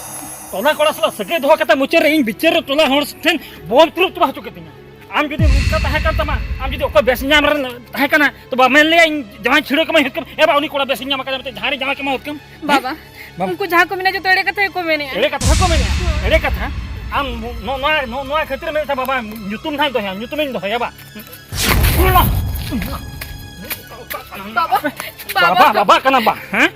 ᱴᱚᱞᱟ ᱠᱚᱲᱟ ᱥᱟᱞᱟᱜ ᱥᱟᱹᱜᱟᱹᱭ ᱫᱚᱦᱚ ᱠᱟᱛᱮ ᱢᱩᱪᱟᱹᱫ ᱨᱮ ᱤᱧ ᱵᱤᱪᱟᱹᱨ ᱨᱮ ᱴᱚᱞᱟ ᱦᱚᱲ ᱴᱷᱮᱱ ᱵᱚᱦᱚᱱ ᱛᱩᱨᱩᱵ ᱪᱟᱵᱟ ᱦᱚᱪᱚ ᱠᱤᱫᱤᱧᱟ᱾ ᱟᱢ ᱡᱩᱫᱤ ᱚᱱᱠᱟ ᱛᱟᱦᱮᱸ ᱠᱟᱱ ᱛᱟᱢᱟ, ᱟᱢ ᱡᱩᱫᱤ ᱚᱠᱚᱭ ᱵᱮᱥ ᱧᱟᱢ ᱨᱮᱱ ᱛᱟᱦᱮᱸ ᱠᱟᱱᱟ, ᱛᱚ ᱵᱟᱢ ᱢᱮᱱ ᱞᱮᱭᱟ, "ᱤᱧ ᱡᱟᱶᱟᱭ ᱪᱷᱤᱲᱟᱹᱣ ᱠᱟᱢᱟᱧ ᱦᱩᱛᱠᱟᱹᱢ", ᱮ ᱵᱟ, ᱩᱱᱤ ᱠᱚᱲᱟ ᱵᱮᱥ ᱧᱟᱢ ᱟᱠᱟᱫᱟ ᱢᱮᱱᱛᱮ ᱡᱟᱦᱟᱸ ᱨᱮ ᱡᱟᱶᱟᱭ ᱠᱟᱢᱟ ᱦᱩᱛᱠᱟᱹᱢ᱾ ᱵᱟᱵᱟ, ᱵᱟᱢ ᱩᱱᱠᱩ ᱡᱟᱦᱟᱸ ᱠᱚ ᱢᱮᱱᱟ ᱡᱚᱛᱚ ᱮᱲᱮ ᱠᱟᱛᱷᱟ ᱜᱮᱠᱚ ᱢᱮᱱᱮᱜᱼᱟ᱾ ᱮᱲᱮ ᱠᱟᱛᱷᱟ ᱠᱚ ᱢᱮᱱᱮᱜᱼᱟ, ᱮᱲᱮ ᱠᱟᱛᱷᱟ᱾ ᱟᱢ ᱱᱚ-, ᱱᱚᱣᱟ, ᱱᱚ-, ᱱᱚᱣᱟ ᱠᱷᱟᱹᱛᱤᱨ ᱢᱮᱱᱮᱫ ᱛᱟᱦᱮᱸ, "ᱵᱟᱵᱟ, ᱧᱩᱛᱩᱢ ᱱᱟᱦᱟᱜ ᱫᱚᱦᱚᱭᱟ, ᱧᱩᱛᱩᱢᱤᱧ ᱫᱚᱦᱚᱭᱟ", ᱵᱟ? ᱵᱟᱵᱟ, ᱵᱟᱵᱟ, ᱵᱟᱵᱟ᱾ ᱵᱟᱵᱟ ᱠᱟᱱᱟ ᱵᱟ, ᱦᱮᱸ?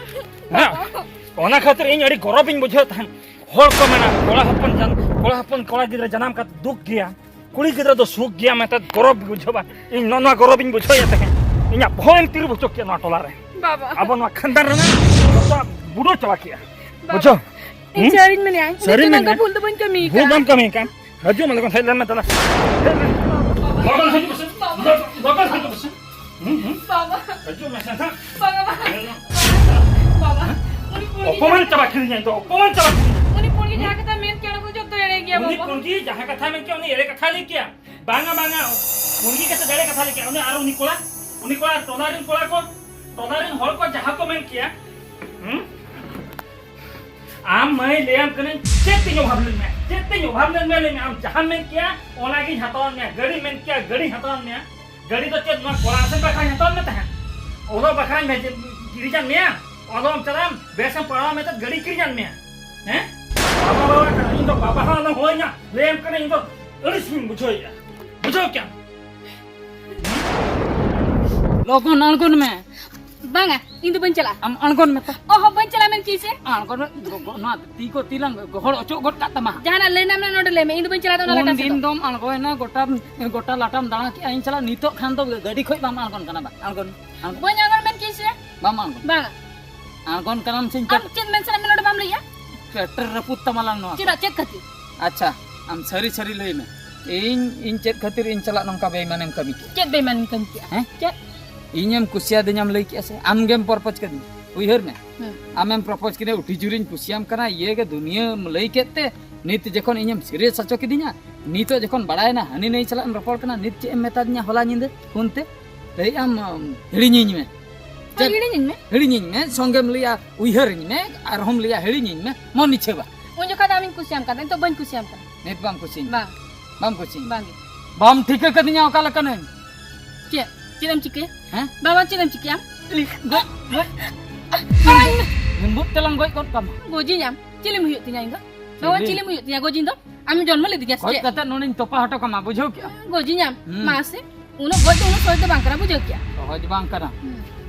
ᱦᱮᱸ? ᱵᱟᱵᱟ᱾ ᱚᱱᱟ ᱠᱷᱟᱹᱛᱤᱨ ᱤᱧ ᱟᱹᱰᱤ ᱜᱚᱨᱚᱵᱤᱧ ᱵᱩᱡᱷᱟᱹᱣᱮᱫ ᱛᱟᱦᱮᱸᱫ᱾ ᱦᱚᱲ ᱠᱚ ᱢᱮᱱᱟ, "ᱠᱚᱲᱟ ᱦᱚᱯᱚᱱ ᱡᱟᱱ-, ᱠᱚᱲᱟ ᱦᱚᱯᱚᱱ ᱠᱚᱲᱟ ᱜᱤᱫᱽᱨᱟᱹ ᱡᱟᱱᱟᱢ ᱠᱟᱛᱮ ᱫᱩᱠ ᱜᱮᱭᱟ, ᱠᱩᱲᱤ ᱜᱤᱫᱽᱨᱟᱹ ᱫᱚ ᱥᱩᱠ ᱜᱮᱭᱟ", ᱢᱮᱱᱛᱮ ᱜᱚᱨᱚᱵ ᱵᱩᱡᱷᱟᱹᱣᱟ᱾ ᱤᱧ ᱱᱚ-, ᱱᱚᱣᱟ ᱜᱚᱨᱚᱵᱤᱧ ᱵᱩᱡᱷᱟᱹᱣᱮᱫ ᱛᱟᱦᱮᱸᱫ᱾ ᱤᱧᱟᱹᱜ ᱵᱚᱦᱚᱜ ᱮᱢ ᱛᱤᱨᱩᱵ ᱦᱚᱪᱚ ᱠᱮᱜᱼᱟ ᱱᱚᱣᱟ ᱴᱚᱞᱟ ᱨᱮ᱾ ᱵᱟᱵᱟ᱾ ᱟᱵᱚ ᱱᱚᱣᱟ ᱠᱷᱟᱱᱫᱟᱱ ᱨᱮᱱᱟᱜ ᱡᱚᱛᱚᱣᱟᱜ ᱵᱩᱰᱟᱹᱣ ᱪᱟᱵᱟ ᱠᱮᱜᱼᱟ᱾ ᱵᱟᱵᱟ᱾ ᱵᱩᱡᱷᱟᱹᱣ? ᱤᱧ ᱦᱩᱸ? ᱥᱟᱹᱨᱤᱧ ᱢᱮᱱᱮᱫᱼᱟ᱾ ᱤᱧ ᱥᱟᱹᱨᱤᱢ ᱱᱤᱛᱚᱜ ᱱᱚᱝᱠᱟ ᱢᱮᱱᱮᱫᱼᱟ? ᱵᱷᱩᱞ ᱫᱚ ᱵᱟᱹᱧ ᱠᱟᱹᱢᱤ ᱵᱷᱩᱞ ᱟᱠᱟᱫᱼᱟ᱾ ᱵᱟᱢ ᱠᱟᱹᱢᱤ ᱟᱠᱟᱫᱼᱟ᱾ ᱦᱤᱡᱩᱜ ᱢᱮ, ᱞᱚᱜᱚᱱ ᱦᱮᱡ ᱢᱮᱥᱮ᱾ ᱞᱚᱜᱚᱱ ᱦᱤᱡᱩᱜ ᱢᱮᱥᱮ᱾ ᱦᱩᱸ, ᱦᱩᱸ᱾ ᱵᱟᱵᱟ᱾ ᱦᱤᱡᱩᱜ ᱢᱮᱥᱮ ᱱᱟᱜ᱾ ᱵᱟᱵᱟ, ᱵᱟᱵᱟ᱾ ᱵᱟᱵᱟ, ᱩᱱᱤ ᱯᱩᱲᱜᱤ ᱚᱯᱚᱢᱟᱱ ᱪᱟᱵᱟ ᱠᱤᱫᱤᱧᱟ ᱤᱧ ᱫᱚ, ᱚᱯᱚᱢᱟᱱ ᱪᱟᱵᱟ ᱠᱤᱫᱤᱧᱟ᱾ ᱩᱱᱤ ᱯᱩᱲᱜᱤ ᱡᱟᱦᱟᱸ ᱠᱟᱛᱷᱟ ᱢᱮᱱ ᱠᱮᱭᱟ, ᱚᱱᱟ ᱠᱚ ᱡᱚᱛᱚ ᱮᱲᱮ ᱜᱮᱭᱟ, ᱩᱱᱤ ᱵᱟᱵᱟ᱾ ᱯᱩᱲᱜᱤ ᱡᱟᱦᱟᱸ ᱠᱟᱛᱷᱟ ᱢᱮᱱ ᱠᱮᱭᱟ, ᱩᱱᱤ ᱮᱲᱮ ᱠᱟᱛᱷᱟ ᱞᱟᱹᱭ ᱠᱮᱭᱟ᱾ ᱵᱟᱝᱟ, ᱵᱟᱝᱟ, ᱯᱩᱲᱜᱤ ᱠᱟᱛᱷᱟ ᱮᱲᱮ ᱠᱟᱛᱷᱟ ᱞᱟᱹᱭ ᱠᱮᱭᱟ᱾ ᱩᱱᱤ ᱟᱨ ᱩᱱᱤ ᱠᱚᱲᱟ, ᱩᱱᱤ ᱠᱚᱲᱟ, ᱴᱚᱞᱟ ᱨᱮᱱ ᱠᱚᱲᱟ ᱠᱚ, ᱴᱚᱞᱟ ᱨᱮᱱ ᱦᱚᱲ ᱠᱚ ᱡᱟᱦᱟᱸ ᱠᱚ ᱢᱮᱱ ᱠᱮᱭᱟ, ᱦᱩᱸ? ᱟᱢ ᱢᱟᱹᱭ ᱞᱟᱹᱭᱟᱢ ᱠᱟᱹᱱᱟᱹᱧ, ᱪᱮᱫ ᱛᱤᱧ ᱚᱵᱷᱟᱵ ᱞᱮᱱ ᱢᱮᱭᱟ? ᱪᱮᱫ ᱛᱤᱧ ᱚᱵᱷᱟᱵ ᱞᱮᱱ ᱢᱮᱭᱟ? ᱞᱟᱹᱭ ᱢᱮ, ᱟᱢ ᱡᱟᱦᱟᱸᱢ ᱢᱮᱱ ᱠᱮᱭᱟ, ᱚᱱᱟᱜᱤᱧ ᱦᱟᱛᱟᱣᱟᱫ ᱢᱮᱭᱟ᱾ ᱜᱟᱹᱰᱤᱢ ᱢᱮᱱ ᱠᱮᱭᱟ, ᱜᱟᱹᱰᱤᱧ ᱦᱟᱛᱟᱣᱟᱫ ᱢᱮᱭᱟ᱾ ᱜᱟᱹᱰᱤ ᱫᱚ ᱪᱮᱫ ᱱᱚᱣᱟ ᱠᱚᱲᱟ ᱥᱮᱫ ᱵᱟᱠᱷᱨᱟᱧ ᱦᱟᱛᱟᱣᱟᱫ ᱢᱮ ᱛᱟᱦᱮᱸᱫ? ᱚᱞᱚᱜ ᱵᱟᱠᱷᱨᱟᱧ ᱵᱷᱮᱡ-, ᱠᱤᱨᱤᱧᱟᱫ ᱢᱮᱭᱟ? ᱚᱞᱚᱜ ᱮᱢ ᱪᱟᱞᱟᱜ ᱟᱢ, ᱵᱮᱥ ᱮᱢ ᱯᱟᱲᱦᱟᱣ ᱢᱮᱱᱛᱮ ᱜᱟᱹᱰᱤᱧ ᱠᱤᱨᱤᱧᱟᱫ ᱢᱮᱭᱟ? ᱦᱮᱸ? ᱵᱟᱵᱟ, ᱵᱟᱵᱟ ᱠᱟᱱᱟ, ᱤᱧ ᱫᱚ ᱵᱟᱵᱟ ᱦᱚᱸ ᱟᱞᱚᱢ ᱦᱚᱦᱚᱧᱟ᱾ ᱞᱟᱹᱭᱟᱢ ᱠᱟᱹᱱᱟᱹᱧ, ᱤᱧ ᱫᱚ ᱟᱹᱲᱤᱥ ᱜᱤᱧ ᱵᱩᱡᱷᱟᱹᱣᱮᱫᱼᱟ᱾ ᱵᱩᱡᱷᱟᱹᱣ ᱠᱮᱜᱼᱟᱢ? ᱞᱚᱜᱚᱱ ᱟᱬᱜᱚᱱ ᱢᱮ᱾ ᱵᱟᱝᱟ, ᱤᱧ ᱫᱚ ᱵᱟᱹᱧ ᱪᱟᱞᱟᱜᱼᱟ᱾ ᱟᱢ ᱟᱬᱜᱚᱱ ᱢᱮ ᱛᱚ᱾ ᱚᱦᱚ, ᱵᱟᱹᱧ ᱪᱟᱞᱟᱜᱼᱟ ᱢᱮᱱ ᱠᱤ ᱥᱮ? ᱟᱬᱜᱚᱱ ᱢᱮ, ᱜᱚ-, ᱜᱚ-, ᱱᱚᱣᱟ ᱛᱤ ᱠᱚ ᱛᱤ ᱞᱟᱝ ᱜᱚᱦᱚᱲ ᱚᱪᱚᱜ ᱜᱚᱫ ᱠᱟᱜ ᱛᱟᱢᱟ᱾ ᱡᱟᱦᱟᱱᱟᱜ ᱞᱟᱹᱭ ᱨᱮᱱᱟᱜ ᱢᱮᱱᱟᱜᱼᱟ ᱱᱚᱰᱮ ᱞᱟᱹᱭ ᱢᱮ, ᱤᱧ ᱫᱚ ᱵᱟᱹᱧ ᱪᱟᱞᱟᱜᱼᱟ ᱚᱱᱟ ᱩᱱ ᱞᱟᱴᱟ ᱥᱮᱫ ᱫᱤᱱ ᱫᱚ᱾ ᱫᱚᱢ ᱟᱬᱜᱚᱭᱮᱱᱟ, ᱜᱚᱴᱟ, ᱜᱚᱴᱟ ᱞᱟᱴᱟᱢ ᱫᱟᱬᱟ ᱠᱮᱜᱼᱟ, ᱤᱧ ᱥᱟᱞᱟᱜ ᱱᱤᱛᱚᱜ ᱠᱷᱟᱱ ᱫᱚ ᱜᱟᱹᱰᱤ ᱠᱷᱚᱡ ᱵᱟᱢ ᱟᱬᱜᱚᱱ ᱠᱟᱱᱟ ᱵᱟ, ᱟᱬᱜᱚᱱ, ᱟᱬᱜᱚᱱ᱾ ᱵᱟᱹᱧ ᱟᱬᱜᱚᱱ ᱢᱮᱱ ᱠᱤ ᱥᱮ? ᱵᱟᱢ ᱟᱬᱜᱚᱱ? ᱵᱟᱝᱟ᱾ ᱟᱬᱜᱚᱱ ᱠᱟᱱᱟᱢ ᱥᱮ ᱤᱧ ᱟᱢ ᱪᱮᱫ ᱢᱮᱱ ᱥᱟᱱᱟᱭᱮᱫ ᱢᱮ ᱱᱚᱰᱮ ᱵᱟᱢ ᱞᱟᱹᱭᱮᱜᱼᱟ? ᱯᱮᱴᱮᱨ ᱨᱟᱹᱯᱩᱫ ᱛᱟᱢᱟ ᱞᱟᱝ ᱱᱚᱣᱟ ᱠᱚ᱾ ᱪᱮᱫᱟᱜ, ᱪᱮᱫ ᱠᱷᱟᱹᱛᱤᱨ? ᱟᱪᱪᱷᱟ, ᱟᱢ ᱥᱟᱹᱨᱤ ᱥᱟᱹᱨᱤ ᱞᱟᱹᱭ ᱢᱮ, ᱤᱧ, ᱤᱧ ᱪᱮᱫ ᱠᱷᱟᱹᱛᱤᱨ ᱤᱧ ᱥᱟᱞᱟᱜ ᱱᱚᱝᱠᱟ ᱵᱮᱤᱢᱟᱱᱮᱢ ᱠᱟᱹᱢᱤ ᱠᱮᱜᱼᱟ? ᱪᱮᱫ ᱵᱮᱤᱢᱟᱱᱤᱧ ᱠᱟᱹᱢᱤ ᱠᱮᱜᱼᱟ? ᱦᱮᱸ? ᱪᱮᱫ? ᱤᱧᱮᱢ ᱠᱩᱥᱤᱭᱟᱫᱤᱧᱟᱢ ᱞᱟᱹᱭ ᱠᱮᱜᱼᱟ ᱥᱮ? ᱟᱢᱜᱮᱢ propose ᱠᱟᱹᱫᱤᱧᱟ, ᱩᱭᱦᱟᱹᱨ ᱢᱮ᱾ ᱦᱩᱸ᱾ ᱟᱢᱮᱢ propose ᱠᱤᱫᱤᱧᱟ, ᱩᱴᱷᱤ ᱡᱩᱨᱤᱧ ᱠᱩᱥᱤᱭᱟᱢ ᱠᱟᱱᱟ, ᱤᱭᱟᱹ ᱜᱮ ᱫᱩᱱᱤᱭᱟᱹᱢ ᱞᱟᱹᱭ ᱠᱮᱫ ᱛᱮ, ᱱᱤᱛ ᱡᱚᱠᱷᱚᱱ ᱤᱧᱮᱢ serious ᱦᱚᱪᱚ ᱠᱤᱫᱤᱧᱟ, ᱱᱤᱛᱚᱜ ᱡᱚᱠᱷᱚᱱ ᱵᱟᱲᱟᱭᱮᱱᱟ ᱦᱟᱹᱱᱤ ᱱᱟᱹᱭ ᱥᱟᱞᱟᱜ ᱮᱢ ᱨᱚᱯᱚᱲ ᱠᱟᱱᱟ, ᱱᱤᱛ ᱪᱮᱫ ᱮᱢ ᱢᱮᱛᱟᱫᱤᱧᱟ ᱦᱚᱞᱟ ᱧᱤᱫᱟᱹ phone ᱛᱮ? ᱞᱟᱹᱭᱮᱫ ᱟᱢ, ᱟᱢ, ᱦᱤᱲᱤᱧᱤᱧ ᱢᱮ᱾ ᱪᱮᱫ? ᱦᱤᱲᱤᱧᱤᱧ ᱢᱮ᱾ ᱦᱤᱲᱤᱧᱤᱧ ᱢᱮ, ᱥᱚᱸᱜᱮᱢ ᱞᱟᱹᱭᱟ ᱩᱭᱦᱟᱹᱨᱤᱧ ᱢᱮ, ᱟᱨᱦᱚᱸᱢ ᱞᱟᱹᱭᱟ ᱦᱤᱲᱤᱧᱤᱧ ᱢᱮ, ᱢᱚᱱ ᱤᱪᱪᱷᱟᱹ ᱵᱟ᱾ ᱩᱱ ᱡᱚᱠᱷᱟᱡ ᱫᱚ ᱟᱢᱤᱧ ᱠᱩᱥᱤᱭᱟᱢ ᱠᱟᱱ ᱛᱟᱦᱮᱸ, ᱱᱤᱛᱚᱜ ᱵᱟᱹᱧ ᱠᱩᱥᱤᱭᱟᱢ ᱠᱟᱱᱟ᱾ ᱱᱤᱛ ᱵᱟᱢ ᱠᱩᱥᱤᱭᱟᱹᱧ? ᱵᱟᱝ᱾ ᱵᱟᱢ ᱠᱩᱥᱤᱭᱟᱹᱧ? ᱵᱟᱝᱜᱮ᱾ ᱵᱟᱢ ᱴᱷᱤᱠᱟᱹ ᱠᱟᱫᱤᱧᱟ ᱚᱠᱟ ᱞᱮᱠᱟᱱᱟᱹᱧ? ᱪᱮᱫ? ᱪᱮᱫ ᱮᱢ ᱪᱤᱠᱟᱹᱭᱟ? ᱦᱮᱸ? ᱵᱟᱵᱟ, ᱪᱮᱫ ᱮᱢ ᱪᱤᱠᱟᱹᱭᱟ? ᱜᱚᱡ, ᱜᱚᱡ᱾ ᱟᱲᱟᱝ ᱢᱮ᱾ ᱰᱩᱢᱵᱩᱜ ᱛᱮᱞᱟᱝ ᱜᱚᱡ ᱜᱚᱫ ᱠᱟᱢᱟ᱾ ᱜᱚᱡᱤᱧᱟᱢ? ᱪᱤᱞᱤᱢ ᱦᱩᱭᱩᱜ ᱛᱤᱧᱟ ᱤᱧ ᱫᱚ? ᱵᱟᱵᱟ, ᱪᱤᱞᱤ? ᱪᱤᱞᱤᱢ ᱦᱩᱭᱩᱜ ᱛᱤᱧᱟ? ᱜᱚᱡᱤᱧ ᱫᱚ? ᱟᱢ ᱡᱚᱱᱢᱚ ᱞᱮᱫᱤᱧᱟ ᱥᱮ ᱜᱚᱡ ᱪᱮᱫ? ᱠᱟᱛᱮ ᱱᱚᱰᱮᱧ ᱛᱚᱯᱟ ᱦᱚᱴᱚ ᱠᱟᱢᱟ, ᱵᱩᱡᱷᱟᱹᱣ ᱠᱮᱜᱼᱟ? ᱜᱚᱡᱤᱧᱟᱢ? ᱦᱩᱸ᱾ ᱢᱟᱥᱮ᱾ ᱩᱱᱟᱹᱜ ᱜᱚᱡ ᱫᱚ ᱩᱱᱟᱹᱜ ᱥᱚᱦᱚᱡ ᱫᱚ ᱵᱟᱝ ᱠᱟᱱᱟ, ᱵᱩᱡᱷᱟᱹᱣ ᱠᱮᱜᱼᱟ? ᱥᱚᱦᱚᱡ ᱵᱟᱝ ᱠᱟᱱᱟ᱾ ᱦᱩᱸ᱾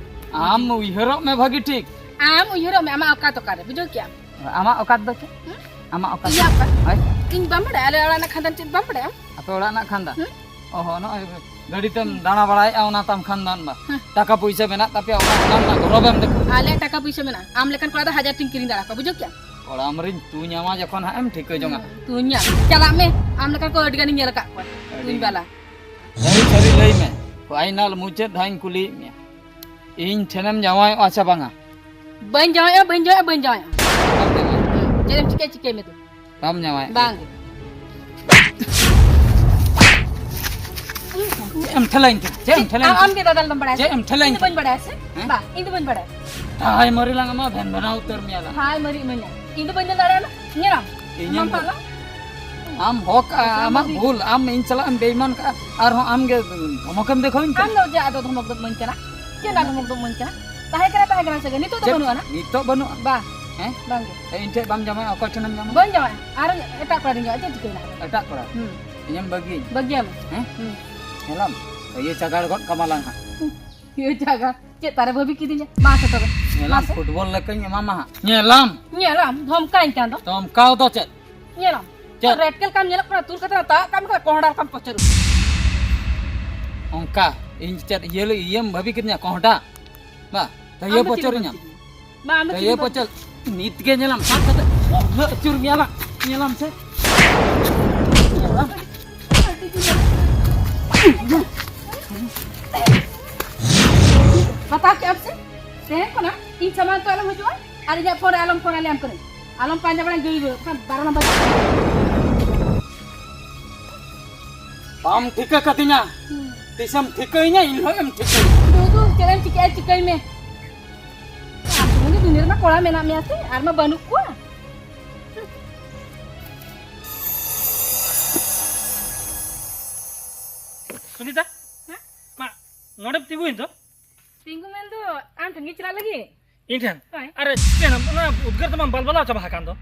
ᱟᱢ ᱩᱭᱦᱟᱹᱨᱚᱜ ᱢᱮ ᱵᱷᱟᱹᱜᱤ ᱴᱷᱤᱠ᱾ ᱟᱢ ᱩᱭᱦᱟᱹᱨᱚᱜ ᱢᱮ, ᱟᱢᱟᱜ ᱚᱠᱟᱛ ᱚᱠᱟᱨᱮ, ᱵᱩᱡᱷᱟᱹᱣ ᱠᱮᱜᱼᱟᱢ? ᱟᱢᱟᱜ ᱚᱠᱟᱛ ᱫᱚ ᱪᱮᱫ? ᱦᱩᱸ? ᱟᱢᱟᱜ ᱚᱠᱟᱛ? ᱤᱧᱟᱹᱜ ᱚᱠᱟᱛ? ᱦᱳᱭ᱾ ᱤᱧ ᱵᱟᱢ ᱵᱟᱲᱟᱭᱟ, ᱟᱞᱮ ᱚᱲᱟᱜ ᱨᱮᱱᱟᱜ ᱠᱷᱟᱱᱫᱟᱱ ᱪᱮᱫ ᱵᱟᱢ ᱵᱟᱲᱟᱭᱟ ᱟᱢ? ᱟᱯᱮ ᱚᱲᱟᱜ ᱨᱮᱱᱟᱜ ᱠᱷᱟᱱᱫᱟᱱ? ᱦᱩᱸ? ᱚᱦᱚ, ᱱᱚᱜᱼᱚᱭ ᱜᱟᱹᱰᱤ ᱛᱮᱢ ᱫᱟᱬᱟ ᱵᱟᱲᱟᱭᱮᱫᱼᱟ, ᱚᱱᱟ ᱛᱟᱢ ᱠᱷᱟᱱᱫᱟᱱ ᱵᱟ᱾ ᱦᱩᱸ᱾ ᱴᱟᱠᱟ ᱯᱩᱭᱥᱟᱹ ᱢᱮᱱᱟᱜ ᱛᱟᱯᱮᱭᱟ, ᱚᱱᱟ, ᱚᱱᱟ ᱨᱮᱱᱟᱜ ᱜᱚᱨᱚᱵᱮᱢ ᱫᱮᱠᱷᱟᱣ᱾ ᱟᱞᱮᱭᱟᱜ ᱴᱟᱠᱟ ᱯᱩᱭᱥᱟᱹ ᱢᱮᱱᱟᱜᱼᱟ, ᱟᱢ ᱞᱮᱠᱟᱱ ᱠᱚᱲᱟ ᱫᱚ ᱦᱟᱡᱟᱨ ᱴᱤᱧ ᱠᱤᱨᱤᱧ ᱫᱟᱲᱮ ᱟᱠᱚᱣᱟ, ᱵᱩᱡᱷᱟᱹᱣ ᱠᱮᱜᱼᱟᱢ? ᱠᱚᱲᱟᱢ ᱨᱤᱧ ᱛᱩᱧᱟᱢᱟ ᱡᱚᱠᱷᱚᱱ ᱦᱟᱸᱜ ᱮᱢ ᱴᱷᱤᱠᱟᱹ ᱡᱚᱝᱟ᱾ ᱛᱩᱧᱟ᱾ ᱪᱟᱞᱟᱜ ᱢᱮ᱾ ᱟᱢ ᱞᱮᱠᱟ ᱠᱚ ᱟᱹᱰᱤ ᱜᱟᱱᱤᱧ ᱧᱮᱞ ᱟᱠᱟᱫ ᱠᱚᱣᱟ᱾ ᱟᱹᱰᱤ ᱛᱩᱧ ᱵᱟᱞᱟ᱾ ᱞᱟᱹᱭ ᱥᱟᱹᱨᱤ ᱞᱟᱹᱭ ᱢᱮ᱾ ᱯᱷᱟᱭᱱᱟᱞ ᱢᱩᱪᱟᱹᱫ ᱫᱷᱟᱣ ᱤᱧ ᱠᱩᱞᱤᱭᱮᱫ ᱢᱮᱭᱟ᱾ ᱤᱧ ᱴᱷᱮᱱᱮᱢ ᱡᱟᱶᱟᱭᱚᱜᱼᱟ ᱥᱮ ᱵᱟᱝᱟ? ᱵᱟᱹᱧ ᱡᱟᱶᱟᱭᱚᱜᱼᱟ, ᱵᱟᱹᱧ ᱡᱟᱶᱟᱭᱚᱜᱼᱟ, ᱵᱟᱹᱧ ᱡᱟᱶᱟᱭᱚᱜᱼᱟ᱾ ᱵᱟᱢ ᱡᱟᱶᱟᱭᱚᱜᱼᱟ? ᱦᱩᱸ, ᱪᱮᱫ ᱮᱢ ᱪᱤᱠᱟᱹᱭᱟ, ᱪᱤᱠᱟᱹᱭ ᱢᱮ ᱛᱚ᱾ ᱵᱟᱢ ᱡᱟᱶᱟᱭᱚᱜᱼᱟ? ᱵᱟᱝ᱾ ᱪᱮᱫ ᱮᱢ ᱴᱷᱮᱞᱟᱧ ᱠᱟᱱᱟ? ᱪᱮᱫ ᱮᱢ ᱴᱷᱮᱞᱟᱧ ᱟᱢ, ᱠᱟᱱᱟ? ᱟᱢ ᱜᱮ ᱫᱟᱫᱟ ᱫᱚᱢ ᱵᱟᱲᱟᱭᱟ ᱥᱮ? ᱪᱮᱫ ᱮᱢ ᱴᱷᱮᱞᱟᱧ ᱤᱧ ᱫᱚ ᱵᱟᱹᱧ ᱠᱟᱱᱟ? ᱵᱟᱲᱟᱭᱟ ᱥᱮ? ᱦᱮᱸ? ᱵᱟ, ᱤᱧ ᱫᱚ ᱵᱟᱹᱧ ᱵᱟᱲᱟᱭᱟ᱾ ᱦᱟᱭ ᱢᱟᱹᱨᱤ ᱞᱟᱝ ᱟᱢᱟ ᱵᱷᱮᱱ ᱵᱷᱮᱱᱟᱣ ᱩᱛᱟᱹᱨ ᱢᱮᱭᱟ ᱞᱟᱝ᱾ ᱦᱟᱭ ᱢᱟᱹᱨᱤ ᱤᱢᱟᱹᱧᱟ᱾ ᱤᱧ ᱫᱚ ᱵᱟᱹᱧ ᱧᱮᱞ ᱫᱟᱲᱮᱭᱟᱜᱼᱟ᱾ ᱧᱮᱞᱟᱢ? ᱤᱧᱮᱢ ᱟᱢ ᱫᱚ ᱯᱟᱜᱞᱟ? ᱟᱢ ᱦᱚᱠ, ᱟᱢᱟᱜ ᱵᱷᱩᱞ, ᱟᱢ ᱤᱧ ᱥᱟᱞᱟᱜ ᱮᱢ ᱵᱮᱭᱢᱟᱱ ᱠᱟᱜᱼᱟ, ᱟᱨᱦᱚᱸ ᱟᱢ ᱜᱮ ᱫᱷᱚᱢᱚᱠᱮᱢ ᱫᱮᱠᱷᱟᱣᱤᱧ ᱟᱢ ᱠᱟᱱᱟ᱾ ᱫᱚ ᱪᱮᱫ ᱟᱫᱚ ᱫᱷᱚᱢᱚᱠ ᱫᱚᱢ ᱤᱢᱟᱹᱧ ᱠᱟᱱᱟ? ᱪᱮᱫ ᱨᱮᱱᱟᱜ ᱫᱷᱚᱢᱚᱠ ᱫᱚᱢ ᱤᱢᱟᱹᱧ ᱠᱟᱱᱟ? ᱛᱟᱦᱮᱸ ᱠᱟᱱᱟ, ᱛᱟᱦᱮᱸ ᱠᱟᱱᱟ ᱥᱟᱹᱜᱟᱹᱭ, ᱱᱤᱛᱚᱜ ᱫᱚ ᱪᱮᱫ? ᱵᱟᱹᱱᱩᱜᱼᱟ ᱱᱟ? ᱱᱤᱛᱚᱜ ᱵᱟᱹᱱᱩᱜᱼᱟ? ᱵᱟ᱾ ᱦᱮᱸ? ᱵᱟᱝᱜᱮ᱾ ᱮ, ᱤᱧ ᱴᱷᱮᱡ ᱵᱟᱢ ᱡᱟᱶᱟᱭᱚᱜᱼᱟ, ᱚᱠᱚᱭ ᱴᱷᱮᱱᱮᱢ ᱡᱟᱶᱟᱭᱚᱜᱼᱟ? ᱵᱟᱹᱧ ᱡᱟᱶᱟᱭᱚᱜᱼᱟ᱾ ᱟᱨ ᱮᱴᱟᱜ ᱠᱚᱲᱟ ᱨᱮᱧ ᱡᱟᱶᱟᱭᱚᱜᱼᱟ, ᱪᱮᱫ ᱪᱤᱠᱟᱹᱭᱮᱱᱟ? ᱮᱴᱟᱜ ᱠᱚᱲᱟ? ᱦᱩᱸ᱾ ᱤᱧᱮᱢ ᱵᱟᱹᱜᱤᱭᱟᱹᱧ? ᱵᱟᱹᱜᱤᱭᱟᱢ? ᱦᱮᱸ? ᱦᱩᱸ᱾ ᱧᱮᱞᱟᱢ? ᱤᱭᱟᱹ ᱪᱟᱜᱟᱲ ᱜᱚᱫ ᱠᱟᱢᱟ ᱞᱟᱝ ᱦᱟᱸᱜ᱾ ᱤᱭᱟᱹ ᱪᱟᱜᱟᱲ? ᱪᱮᱫ ᱛᱟᱨᱮ ᱵᱷᱟᱹᱵᱤ ᱠᱤᱫᱤᱧᱟ? ᱢᱟ ᱥᱮ ᱛᱚᱵᱮ᱾ ᱧᱮᱞᱟᱢ, ᱢᱟ ᱥᱮ᱾ ᱯᱷᱩᱴᱵᱚᱞ ᱞᱮᱠᱟᱧ ᱮᱢᱟᱢᱟ ᱦᱟᱸᱜ᱾ ᱧᱮᱞᱟᱢ? ᱧᱮᱞᱟᱢ? ᱫᱷᱚᱢᱠᱟᱧ ᱠᱟᱱ ᱫᱚ᱾ ᱫᱷᱚᱢᱠᱟᱣ ᱫᱚ ᱪᱮᱫ? ᱧᱮᱞᱟᱢ? ᱪᱮᱫ? ᱨᱮᱴᱠᱮ ᱞᱮᱠᱟᱢ ᱧᱮᱞᱚᱜ ᱠᱟᱱᱟ, ᱛᱩᱞ ᱠᱟᱛᱮ ᱛᱟᱣᱟᱜ ᱠᱟᱜ ᱢᱮ ᱠᱷᱟᱱ ᱠᱚᱸᱦᱰᱟ ᱞᱮᱠᱟᱢ ᱯᱚᱪᱚᱨ ᱩᱛᱟᱹᱨ᱾ ᱚᱱᱠᱟ? ᱤᱧ ᱪᱮᱫ ᱤᱭᱟᱹ ᱞᱮ-, ᱤᱭᱟᱹᱢ ᱵᱷᱟᱹᱵᱤ ᱠᱤᱫᱤᱧᱟ, ᱠᱚᱸᱦᱰᱟ? ᱵᱟ, ᱛᱟᱹᱭᱟᱹ ᱟᱢ ᱫᱚ ᱪᱮᱫ ᱯᱚᱪᱚᱨ ᱮᱢ ᱤᱧᱟᱢ᱾ ᱵᱷᱟᱹᱵᱤ ᱠᱤᱫᱤᱧᱟ? ᱵᱟ, ᱟᱢ ᱫᱚ ᱪᱮᱫ ᱛᱟᱹᱭᱟᱹ ᱮᱢ ᱵᱷᱟᱹᱵᱤ ᱯᱚᱪᱚᱨ᱾ ᱠᱤᱫᱤᱧᱟ? ᱱᱤᱛ ᱜᱮ ᱧᱮᱞᱟᱢ, ᱥᱟᱵ ᱠᱟᱛᱮ ᱵᱚᱞᱦᱟᱹ ᱟᱹᱪᱩᱨ ᱢᱮᱭᱟ ᱞᱟᱝ, ᱧᱮᱞᱟᱢ ᱥᱮ᱾ ᱧᱮᱞᱟᱢ᱾ ᱦᱟᱛᱟᱣ ᱠᱮᱜ ᱟᱢ ᱥᱮ? ᱛᱮᱦᱮᱧ ᱠᱷᱚᱱᱟᱜ ᱤᱧ ᱥᱟᱢᱟᱝ ᱛᱮ ᱟᱞᱚᱢ ᱦᱤᱡᱩᱜᱼᱟ ᱟᱨ ᱤᱧᱟᱹᱜ ᱯᱷᱳᱱ ᱨᱮ ᱟᱞᱚᱢ ᱯᱷᱳᱱ ᱟᱞᱮᱭᱟᱢ ᱠᱟᱹᱱᱟᱹᱧ᱾ ᱟᱞᱚᱢ ᱯᱟᱸᱡᱟ ᱵᱟᱲᱟᱧ ᱜᱟᱹᱭ ᱜᱟᱹᱭ, ᱵᱟᱠᱷᱟᱱ ᱵᱟᱨᱚ ᱱᱟᱢᱵᱟᱨ᱾ ᱵᱟᱢ ᱴᱷᱤᱠᱟᱹ ᱠᱟᱫᱤᱧᱟ᱾ ᱦᱩᱸ᱾ ᱛᱤᱥᱮᱢ ᱴᱷᱤᱠᱟᱹᱭᱤᱧᱟ, ᱤᱧ ᱦᱚᱸ ᱮᱢ ᱴᱷᱤᱠᱟᱹᱭᱤᱧᱟ᱾ ᱫᱩᱫᱩ, ᱪᱮᱫ ᱮᱢ ᱪᱤᱠᱟᱹᱭᱟ, ᱪᱤᱠᱟᱹᱭ ᱢᱮ᱾ ᱟᱢ ᱥᱩᱢᱩᱝ ᱜᱮ ᱫᱩᱱᱤᱭᱟᱹ ᱨᱮᱢᱟ ᱠᱚᱲᱟ ᱢᱮᱱᱟᱜ ᱢᱮᱭᱟ ᱥᱮ, ᱟᱨ ᱢᱟ ᱵᱟᱹᱱᱩᱜ ᱠᱚᱣᱟ᱾ ᱥᱩᱱᱤᱛᱟ, ᱦᱮᱸ? ᱢᱟ, ᱱᱚᱰᱮᱢ ᱛᱤᱸᱜᱩᱭᱮᱱ ᱫᱚ? ᱛᱤᱸᱜᱩ ᱢᱮᱱ ᱫᱚ ᱟᱢ ᱴᱷᱮᱱ ᱜᱮ ᱪᱟᱞᱟᱜ ᱞᱟᱹᱜᱤᱫ᱾ ᱤᱧ ᱴᱷᱮᱱ? ᱦᱳᱭ᱾ ᱟᱨ ᱪᱤᱠᱟᱹᱭᱮᱱᱟ? ᱚᱱᱟ ᱩᱫᱽᱜᱟᱹᱨ ᱛᱮᱢᱟᱢ ᱵᱟᱞᱵᱟᱞᱟᱣ ᱪᱟᱵᱟ ᱟᱠᱟᱱ ᱫᱚ?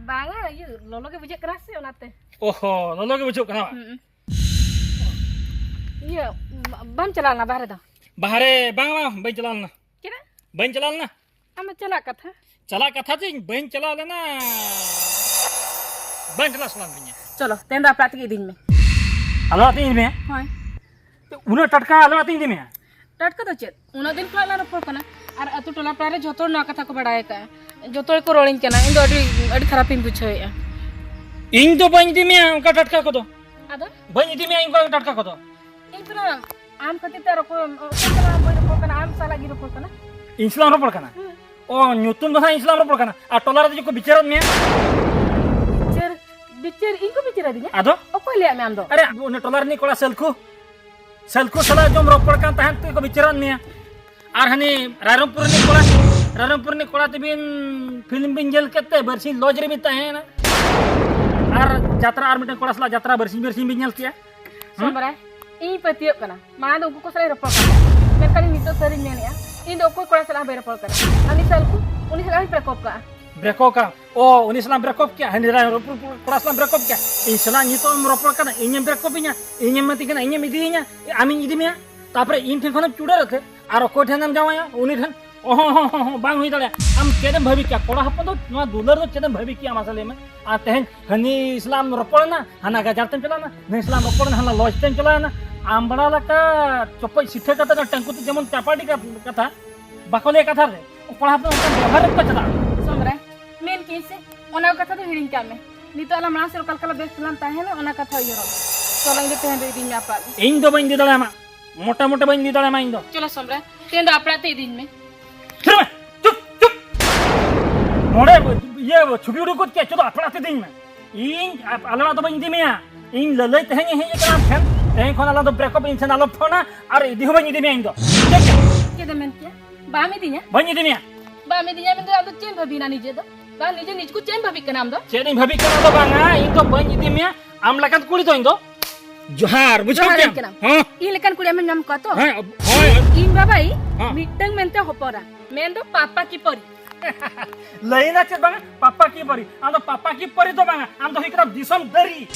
ᱵᱟᱝᱟ, ᱤᱭᱟᱹ, ᱞᱚᱞᱚ ᱜᱮ ᱵᱩᱡᱷᱟᱹᱜ ᱠᱟᱱᱟ ᱥᱮ, ᱚᱱᱟᱛᱮ᱾ ᱚᱦᱚ, ᱞᱚᱞᱚ ᱜᱮ ᱵᱩᱡᱷᱟᱹᱜ ᱠᱟᱱᱟ ᱵᱟᱝ? ᱦᱩᱸ᱾ ᱤᱭᱟᱹ, ᱵᱟ-, ᱵᱟᱢ ᱪᱟᱞᱟᱣ ᱞᱮᱱᱟ ᱵᱟᱦᱨᱮ ᱫᱚ? ᱵᱟᱦᱨᱮ? ᱵᱟᱝ, ᱵᱟᱝ, ᱵᱟᱹᱧ ᱪᱟᱞᱟᱣ ᱞᱮᱱᱟ᱾ ᱪᱮᱫᱟᱜ? ᱵᱟᱹᱧ ᱪᱟᱞᱟᱣ ᱞᱮᱱᱟ᱾ ᱟᱢ ᱫᱚ ᱪᱟᱞᱟᱜ ᱠᱟᱛᱷᱟ᱾ ᱪᱟᱞᱟᱜ ᱠᱟᱛᱷᱟ ᱪᱮᱫ, ᱵᱟᱹᱧ ᱪᱟᱞᱟᱣ ᱞᱮᱱᱟ᱾ ᱵᱟᱝ ᱪᱟᱞᱟᱜ ᱥᱟᱱᱟ ᱞᱤᱧᱟ᱾ ᱪᱚᱞᱚ, ᱛᱮᱦᱮᱧ ᱫᱚ ᱟᱯᱮ ᱚᱲᱟᱜ ᱛᱮᱜᱮ ᱤᱫᱤᱧ ᱢᱮ᱾ ᱟᱞᱮ ᱚᱲᱟᱜ ᱛᱮ ᱤᱫᱤ ᱢᱮᱭᱟ? ᱦᱳᱭ᱾ ᱩᱱᱟᱹᱜ ᱴᱟᱴᱠᱟ ᱟᱞᱮ ᱚᱲᱟᱜ ᱛᱮᱧ ᱤᱫᱤ ᱢᱮᱭᱟ? ᱴᱟᱴᱠᱟ ᱫᱚ ᱪᱮᱫ? ᱩᱱᱟᱹᱜ ᱫᱤᱱ ᱠᱷᱚᱱᱟᱜ ᱞᱟᱝ ᱨᱚᱯᱚᱲ ᱠᱟᱱᱟ, ᱟᱨ ᱟᱹᱛᱩ ᱴᱚᱞᱟ ᱯᱟᱲᱟ ᱨᱮ ᱡᱷᱚᱛᱚ ᱦᱚᱲ ᱱᱚᱣᱟ ᱠᱟᱛᱷᱟ ᱠᱚ ᱵᱟᱲᱟᱭ ᱟᱠᱟᱫᱼᱟ, ᱡᱷᱚᱛᱚ ᱦᱚᱲ ᱠᱚ ᱨᱚᱲᱤᱧ ᱠᱟᱱᱟ, ᱤᱧ ᱫᱚ ᱟᱹᱰᱤ, ᱟᱹᱰᱤ ᱠᱷᱟᱨᱟᱯᱤᱧ ᱵᱩᱡᱷᱟᱹᱣᱮᱫᱼᱟ᱾ ᱤᱧ ᱫᱚ ᱵᱟᱹᱧ ᱤᱫᱤ ᱢᱮᱭᱟ ᱚᱱᱠᱟ ᱴᱟᱴᱠᱟ ᱠᱚᱫᱚ᱾ ᱟᱫᱚ? ᱵᱟᱹᱧ ᱤᱫᱤ ᱢᱮᱭᱟ ᱤᱧ ᱚᱱᱠᱟ ᱴᱟᱴᱠᱟ ᱠᱚᱫᱚ᱾ ᱤᱧ ᱯᱩᱨᱟᱹ ᱟᱢ ᱠᱷᱟᱹᱛᱤᱨ ᱛᱮ ᱟᱨ ᱚᱠᱚᱭ, ᱚᱠᱚᱭ ᱥᱟᱞᱟᱜ ᱵᱟᱹᱧ ᱨᱚᱯᱚᱲ ᱠᱟᱱᱟ, ᱟᱢ ᱥᱟᱞᱟᱜ ᱜᱤᱧ ᱨᱚᱯᱚᱲ ᱠᱟᱱᱟ᱾ ᱤᱧ ᱥᱟᱞᱟᱜ ᱮᱢ ᱨᱚᱯᱚᱲ ᱠᱟᱱᱟ? ᱦᱩᱸ᱾ ᱚ, ᱧᱩᱛᱩᱢ ᱫᱚ ᱦᱟᱸᱜ ᱤᱧ ᱥᱟᱞᱟᱜ ᱮᱢ ᱨᱚᱯᱚᱲ ᱠᱟᱱᱟ, ᱟᱨ ᱴᱚᱞᱟ ᱨᱮᱫᱚ ᱪᱮᱫ ᱠᱚ ᱵᱤᱪᱟᱹᱨᱟᱫ ᱢᱮᱭᱟ? ᱵᱤᱪᱟᱹᱨ, ᱵᱤᱪᱟᱹᱨ ᱤᱧ ᱠᱚ ᱵᱤᱪᱟᱹᱨ ᱟᱹᱫᱤᱧᱟ? ᱟᱫᱚ? ᱚᱠᱚᱭ ᱞᱟᱹᱭᱟᱫ ᱢᱮᱭᱟ ᱟᱢ ᱫᱚ? ᱟᱨᱮ, ᱩᱱᱤ ᱴᱚᱞᱟ ᱨᱤᱱᱤᱡ ᱠᱚᱲᱟ ᱥᱟᱹᱞᱠᱷᱩ, ᱥᱟᱹᱞᱠᱷᱩ ᱥᱟᱞᱟᱜ ᱡᱚᱢ ᱨᱚᱯᱚᱲ ᱠᱟᱱ ᱛᱟᱦᱮᱸᱫ, ᱛᱮ ᱠᱚ ᱵᱤᱪᱟᱹᱨᱟᱫ ᱢᱮᱭᱟ᱾ ᱟᱨ ᱦᱟᱹᱱᱤ ᱨᱟᱭᱨᱚᱝᱯᱩᱨ ᱨᱤᱱᱤᱡ ᱠᱚᱲᱟ, ᱨᱟᱭᱨᱚᱝᱯᱩᱨ ᱨᱤᱱᱤᱡ ᱠᱚᱲᱟ ᱛᱟᱹᱵᱤᱱ ᱯᱷᱤᱞᱢ ᱵᱤᱱ ᱧᱮᱞ ᱠᱮᱫ ᱛᱮ ᱵᱟᱨᱥᱤᱧ ᱞᱚᱡᱽ ᱨᱮᱵᱤᱱ ᱛᱟᱦᱮᱸᱭᱮᱱᱟ᱾ ᱟᱨ ᱡᱟᱛᱨᱟ ᱟᱨ ᱢᱤᱫᱴᱮᱱ ᱠᱚᱲᱟ ᱥᱟᱞᱟᱜ ᱡᱟᱛᱨᱟ ᱵᱟᱨᱥᱤᱧ ᱵᱟᱨᱥᱤᱧ ᱵᱤᱱ ᱧᱮᱞ ᱠᱮᱜᱼᱟ᱾ ᱦᱩᱸ? ᱥᱚᱢᱵᱟᱨᱟᱭ, ᱤᱧ ᱯᱟᱹᱛᱭᱟᱹᱜ ᱠᱟᱱᱟ, ᱢᱟᱲᱟᱝ ᱫᱚ ᱩᱱᱠᱩ ᱠᱚ ᱥᱟᱞᱟᱜ ᱤᱧ ᱨᱚᱯᱚᱲ ᱠᱟᱱᱟ, ᱢᱮᱱᱠᱷᱟᱱ ᱤᱧ ᱱᱤᱛᱚᱜ ᱥᱟᱹᱨᱤᱧ ᱢᱮᱱᱮᱜᱼᱟ, ᱤᱧ ᱫᱚ ᱚᱠᱚᱭ ᱠᱚᱲᱟ ᱥᱟᱞᱟᱜ ᱦᱚᱸ ᱵᱟᱹᱧ ᱨᱚᱯᱚᱲ ᱠᱟᱱᱟ᱾ ᱩᱱᱤ ᱥᱟᱞᱠᱩ, ᱩᱱᱤ ᱥᱟᱞᱟᱜ ᱦᱚᱸᱧ ᱵᱨᱮᱠᱚᱯ ᱠᱟᱜᱼᱟ᱾ ᱵᱨᱮᱠᱚᱯ ᱠᱟᱜ? ᱚ, ᱩᱱᱤ ᱥᱟᱞᱟᱜ ᱵᱨᱮᱠᱚᱯ ᱠᱮᱜᱼᱟ, ᱦᱟᱹᱱᱤ ᱨᱟᱭ ᱨᱚᱯᱩᱨ ᱠᱚᱲᱟ ᱥᱟᱞᱟᱜ ᱵᱨᱮᱠᱚᱯ ᱠᱮᱜᱼᱟ᱾ ᱤᱧ ᱥᱟᱞᱟᱜ ᱱᱤᱛᱚᱜ ᱮᱢ ᱨᱚᱯᱚᱲ ᱠᱟᱱᱟ, ᱤᱧᱮᱢ ᱵᱨᱮᱠᱚᱯ ᱤᱧᱟ, ᱤᱧᱮᱢ ᱢᱮᱛᱟᱹᱧ ᱠᱟᱱᱟ, ᱤᱧᱮᱢ ᱤᱫᱤᱭᱤᱧᱟ, ᱟᱢᱤᱧ ᱤᱫᱤ ᱢᱮᱭᱟ, ᱛᱟᱯᱚᱨᱮ ᱤᱧ ᱴᱷᱮᱱ ᱠᱷᱚᱱᱮᱢ ᱪᱩᱰᱟᱹᱨ ᱟᱛᱮ ᱟᱨ ᱚᱠᱚᱭ ᱴᱷᱮᱱ ᱮᱢ ᱡᱟᱶᱟᱭᱟ? ᱩᱱᱤ ᱴᱷᱮᱱ? ᱚᱦᱚ, ᱦᱚ, ᱦᱚ, ᱦᱚ, ᱵᱟᱝ ᱦᱩᱭ ᱫᱟᱲᱮᱭᱟᱜᱼᱟ᱾ ᱟᱢ ᱪᱮᱫ ᱮᱢ ᱵᱷᱟᱹᱵᱤ ᱠᱮᱜᱼᱟ? ᱠᱚᱲᱟ ᱦᱚᱯᱚᱱ ᱫᱚ ᱱᱚᱣᱟ ᱫᱩᱞᱟᱹᱲ ᱫᱚ ᱪᱮᱫ ᱮᱢ ᱵᱷᱟᱹᱵᱤ ᱠᱮᱜᱼᱟ, ᱢᱟᱥᱮ ᱞᱟᱹᱭ ᱢᱮ? ᱟᱨ ᱛᱮᱦᱮᱧ ᱦᱟᱹᱱᱤ ᱥᱟᱞᱟᱜ ᱮᱢ ᱨᱚᱯᱚᱲᱮᱱᱟ, ᱦᱟᱱᱟ ᱜᱟᱡᱟᱲ ᱛᱮᱢ ᱪᱟᱞᱟᱣᱮᱱᱟ, ᱱᱟᱹᱭ ᱥᱟᱞᱟᱜ ᱮᱢ ᱨᱚᱯᱚᱲᱮᱱᱟ, ᱦᱟᱱᱟ ᱞᱚᱡᱽ ᱛᱮᱢ ᱪᱟᱞᱟᱣᱮᱱᱟ᱾ ᱟᱢ ᱵᱟᱲᱟ ᱞᱮᱠᱟ ᱪᱚᱯᱚᱡ ᱥᱤᱴᱷᱟᱹ ᱠᱟᱛᱮ ᱚᱱᱟ ᱴᱟᱹᱝᱠᱩ ᱛᱮ ᱡᱮᱢᱚᱱ ᱪᱟᱯᱟᱰᱤ ᱠᱟ-, ᱠᱟᱛᱷᱟ, ᱵᱟᱠᱚ ᱞᱟᱹᱭᱟ ᱠᱟᱛᱷᱟ ᱨᱮ, ᱠᱚᱲᱟ ᱦᱚᱯᱚᱱ ᱚᱱᱠᱟᱱ ᱵᱮᱵᱚᱦᱟᱨ ᱨᱮ ᱠᱚ ᱪᱟᱞᱟᱜᱼᱟ᱾ ᱥᱚᱢᱨᱟᱭ, ᱢᱮᱱ ᱠᱤᱧ ᱥᱮ, ᱚᱱᱟ ᱠᱟᱛᱷᱟ ᱫᱚ ᱦᱤᱲᱤᱧ ᱠᱟᱜ ᱢᱮ᱾ ᱱᱤᱛᱚᱜ ᱟᱞᱟᱝ ᱢᱟᱲᱟᱝ ᱥᱮᱫ ᱚᱠᱟ ᱞᱮᱠᱟ ᱞᱟᱝ ᱵᱮᱥ ᱛᱮᱞᱟᱝ ᱛᱟᱦᱮᱱᱟ, ᱚᱱᱟ ᱠᱟᱛᱷᱟ ᱩᱭᱦᱟᱹᱨᱚᱜ ᱢᱮ᱾ ᱪᱚᱞᱚᱝ ᱜᱮ ᱛᱮᱦᱮᱧ ᱫᱚ ᱤᱫᱤᱧ ᱢᱮ ᱟᱯᱟᱜ ᱜᱮ᱾ ᱤᱧ ᱫᱚ ᱵᱟᱹᱧ ᱤᱫᱤ ᱫᱟᱲᱮᱭᱟᱢᱟ, ᱢᱚᱴᱟ ᱢᱚᱴᱟ ᱵᱟᱹᱧ ᱤᱫᱤ ᱫᱟᱲᱮᱭᱟᱢᱟ ᱤᱧ ᱫᱚ᱾ ᱪᱚᱞᱚ ᱥᱚᱢᱨᱟᱭ, ᱛᱮᱦᱮᱧ ᱫᱚ ᱟᱯᱲᱟᱜ ᱛᱮ ᱤᱫᱤᱧ ᱢᱮ᱾ ᱛᱷᱤᱨ ᱢᱮ! ᱪᱩᱯ, ᱪᱩᱯ! ᱱᱚᱰᱮ ᱤᱭᱟᱹ ᱪᱷᱩᱵᱤ ᱩᱰᱩᱠ ᱜᱚᱫ ᱠᱮᱫ, ᱪᱚ ᱫᱚ ᱟᱯᱲᱟᱜ ᱛᱮ ᱤᱫᱤᱧ ᱢᱮ᱾ ᱤᱧ ᱟᱯ-, ᱟᱞᱮ ᱚᱲᱟᱜ ᱫᱚ ᱵᱟᱹᱧ ᱤᱫᱤ ᱢᱮᱭᱟ᱾ ᱤᱧ ᱞᱟᱹᱞᱟᱹᱭ ᱛᱮᱦᱮᱧ ᱤᱧ ᱦᱮᱡ ᱟᱠᱟᱱᱟ ᱟᱢ ᱴᱷᱮᱱ᱾ ᱛᱮᱦᱮᱧ ᱠᱷᱚᱱ ᱟᱞᱟᱝ ᱫᱚ ᱵᱨᱮᱠᱚᱯ, ᱤᱧ ᱴᱷᱮᱱ ᱟᱞᱚᱢ ᱯᱷᱳᱱᱟ ᱟᱨ ᱤᱫᱤ ᱦᱚᱸ ᱵᱟᱹᱧ ᱤᱫᱤ ᱢᱮᱭᱟ ᱤᱧ ᱫᱚ᱾ ᱴᱷᱤᱠ ᱜᱮᱭᱟ? ᱪᱮᱫ ᱮᱢ ᱢᱮᱱ ᱠᱮᱭᱟ? ᱵᱟᱢ ᱤᱫᱤᱧᱟ? ᱵᱟᱹᱧ ᱤᱫᱤ ᱢᱮᱭᱟ᱾ ᱵᱟᱢ ᱤᱫᱤᱧᱟ ᱢᱮᱱᱫᱚ ᱟᱢ ᱫᱚ ᱪᱮᱫ ᱮᱢ ᱵᱷᱟᱹᱵᱤᱭᱮᱱᱟ ᱱᱤᱡᱮ ᱫᱚ? ᱵᱟᱝ, ᱱᱤᱡᱮ ᱱᱤᱡ ᱠᱚ ᱪᱮᱫ ᱮᱢ ᱵᱷᱟᱹᱵᱤᱜ ᱠᱟᱱᱟ ᱟᱢ ᱫᱚ? ᱪᱮᱫ ᱤᱧ ᱵᱷᱟᱹᱵᱤᱜ ᱠᱟᱱᱟ ᱫᱚ ᱵᱟᱝᱟ, ᱤᱧ ᱫᱚ ᱵᱟᱹᱧ ᱤᱫᱤ ᱢᱮᱭᱟ᱾ ᱟᱢ ᱞᱮᱠᱟᱱ ᱠᱩᱲᱤ ᱫᱚ ᱤᱧ ᱫᱚ᱾ ᱡᱚᱦᱟᱨ, ᱵᱩᱡᱷᱟᱹᱣ ᱡᱚᱦᱟᱨ ᱠᱮᱫᱟᱢ? ᱠᱟᱱᱟ᱾ ᱦᱮᱸ᱾ ᱤᱧ ᱞᱮᱠᱟᱱ ᱠᱩᱲᱤ ᱟᱢᱮᱢ ᱧᱟᱢ ᱠᱚᱣᱟ ᱛᱚ? ᱦᱮᱸ, ᱦᱳᱭ᱾ ᱤᱧ ᱵᱟᱵᱟᱭ ᱦᱮᱸ᱾ ᱢᱤᱫᱴᱟᱝ ᱢᱮᱱᱛᱮ ᱦᱚᱯᱚᱱᱟ, ᱢᱮᱱᱫᱚ ᱯᱟᱯᱟ ᱠᱤ ᱯᱚᱨᱤ᱾ ᱞᱟᱹᱭᱱᱟ ᱪᱮᱫ ᱵᱟᱝᱟ? ᱯᱟᱯᱟ ᱠᱤ ᱯᱚᱨᱤ᱾ ᱟᱢ ᱫᱚ ᱯᱟᱯᱟ ᱠᱤ ᱯᱚᱨᱤ ᱫᱚ ᱵᱟᱝᱟ, ᱟᱢ ᱫᱚ ᱦᱩᱭᱩᱜ ᱠᱟᱱᱟ ᱫᱤᱥᱚᱢ ᱫᱟᱹᱨᱤ᱾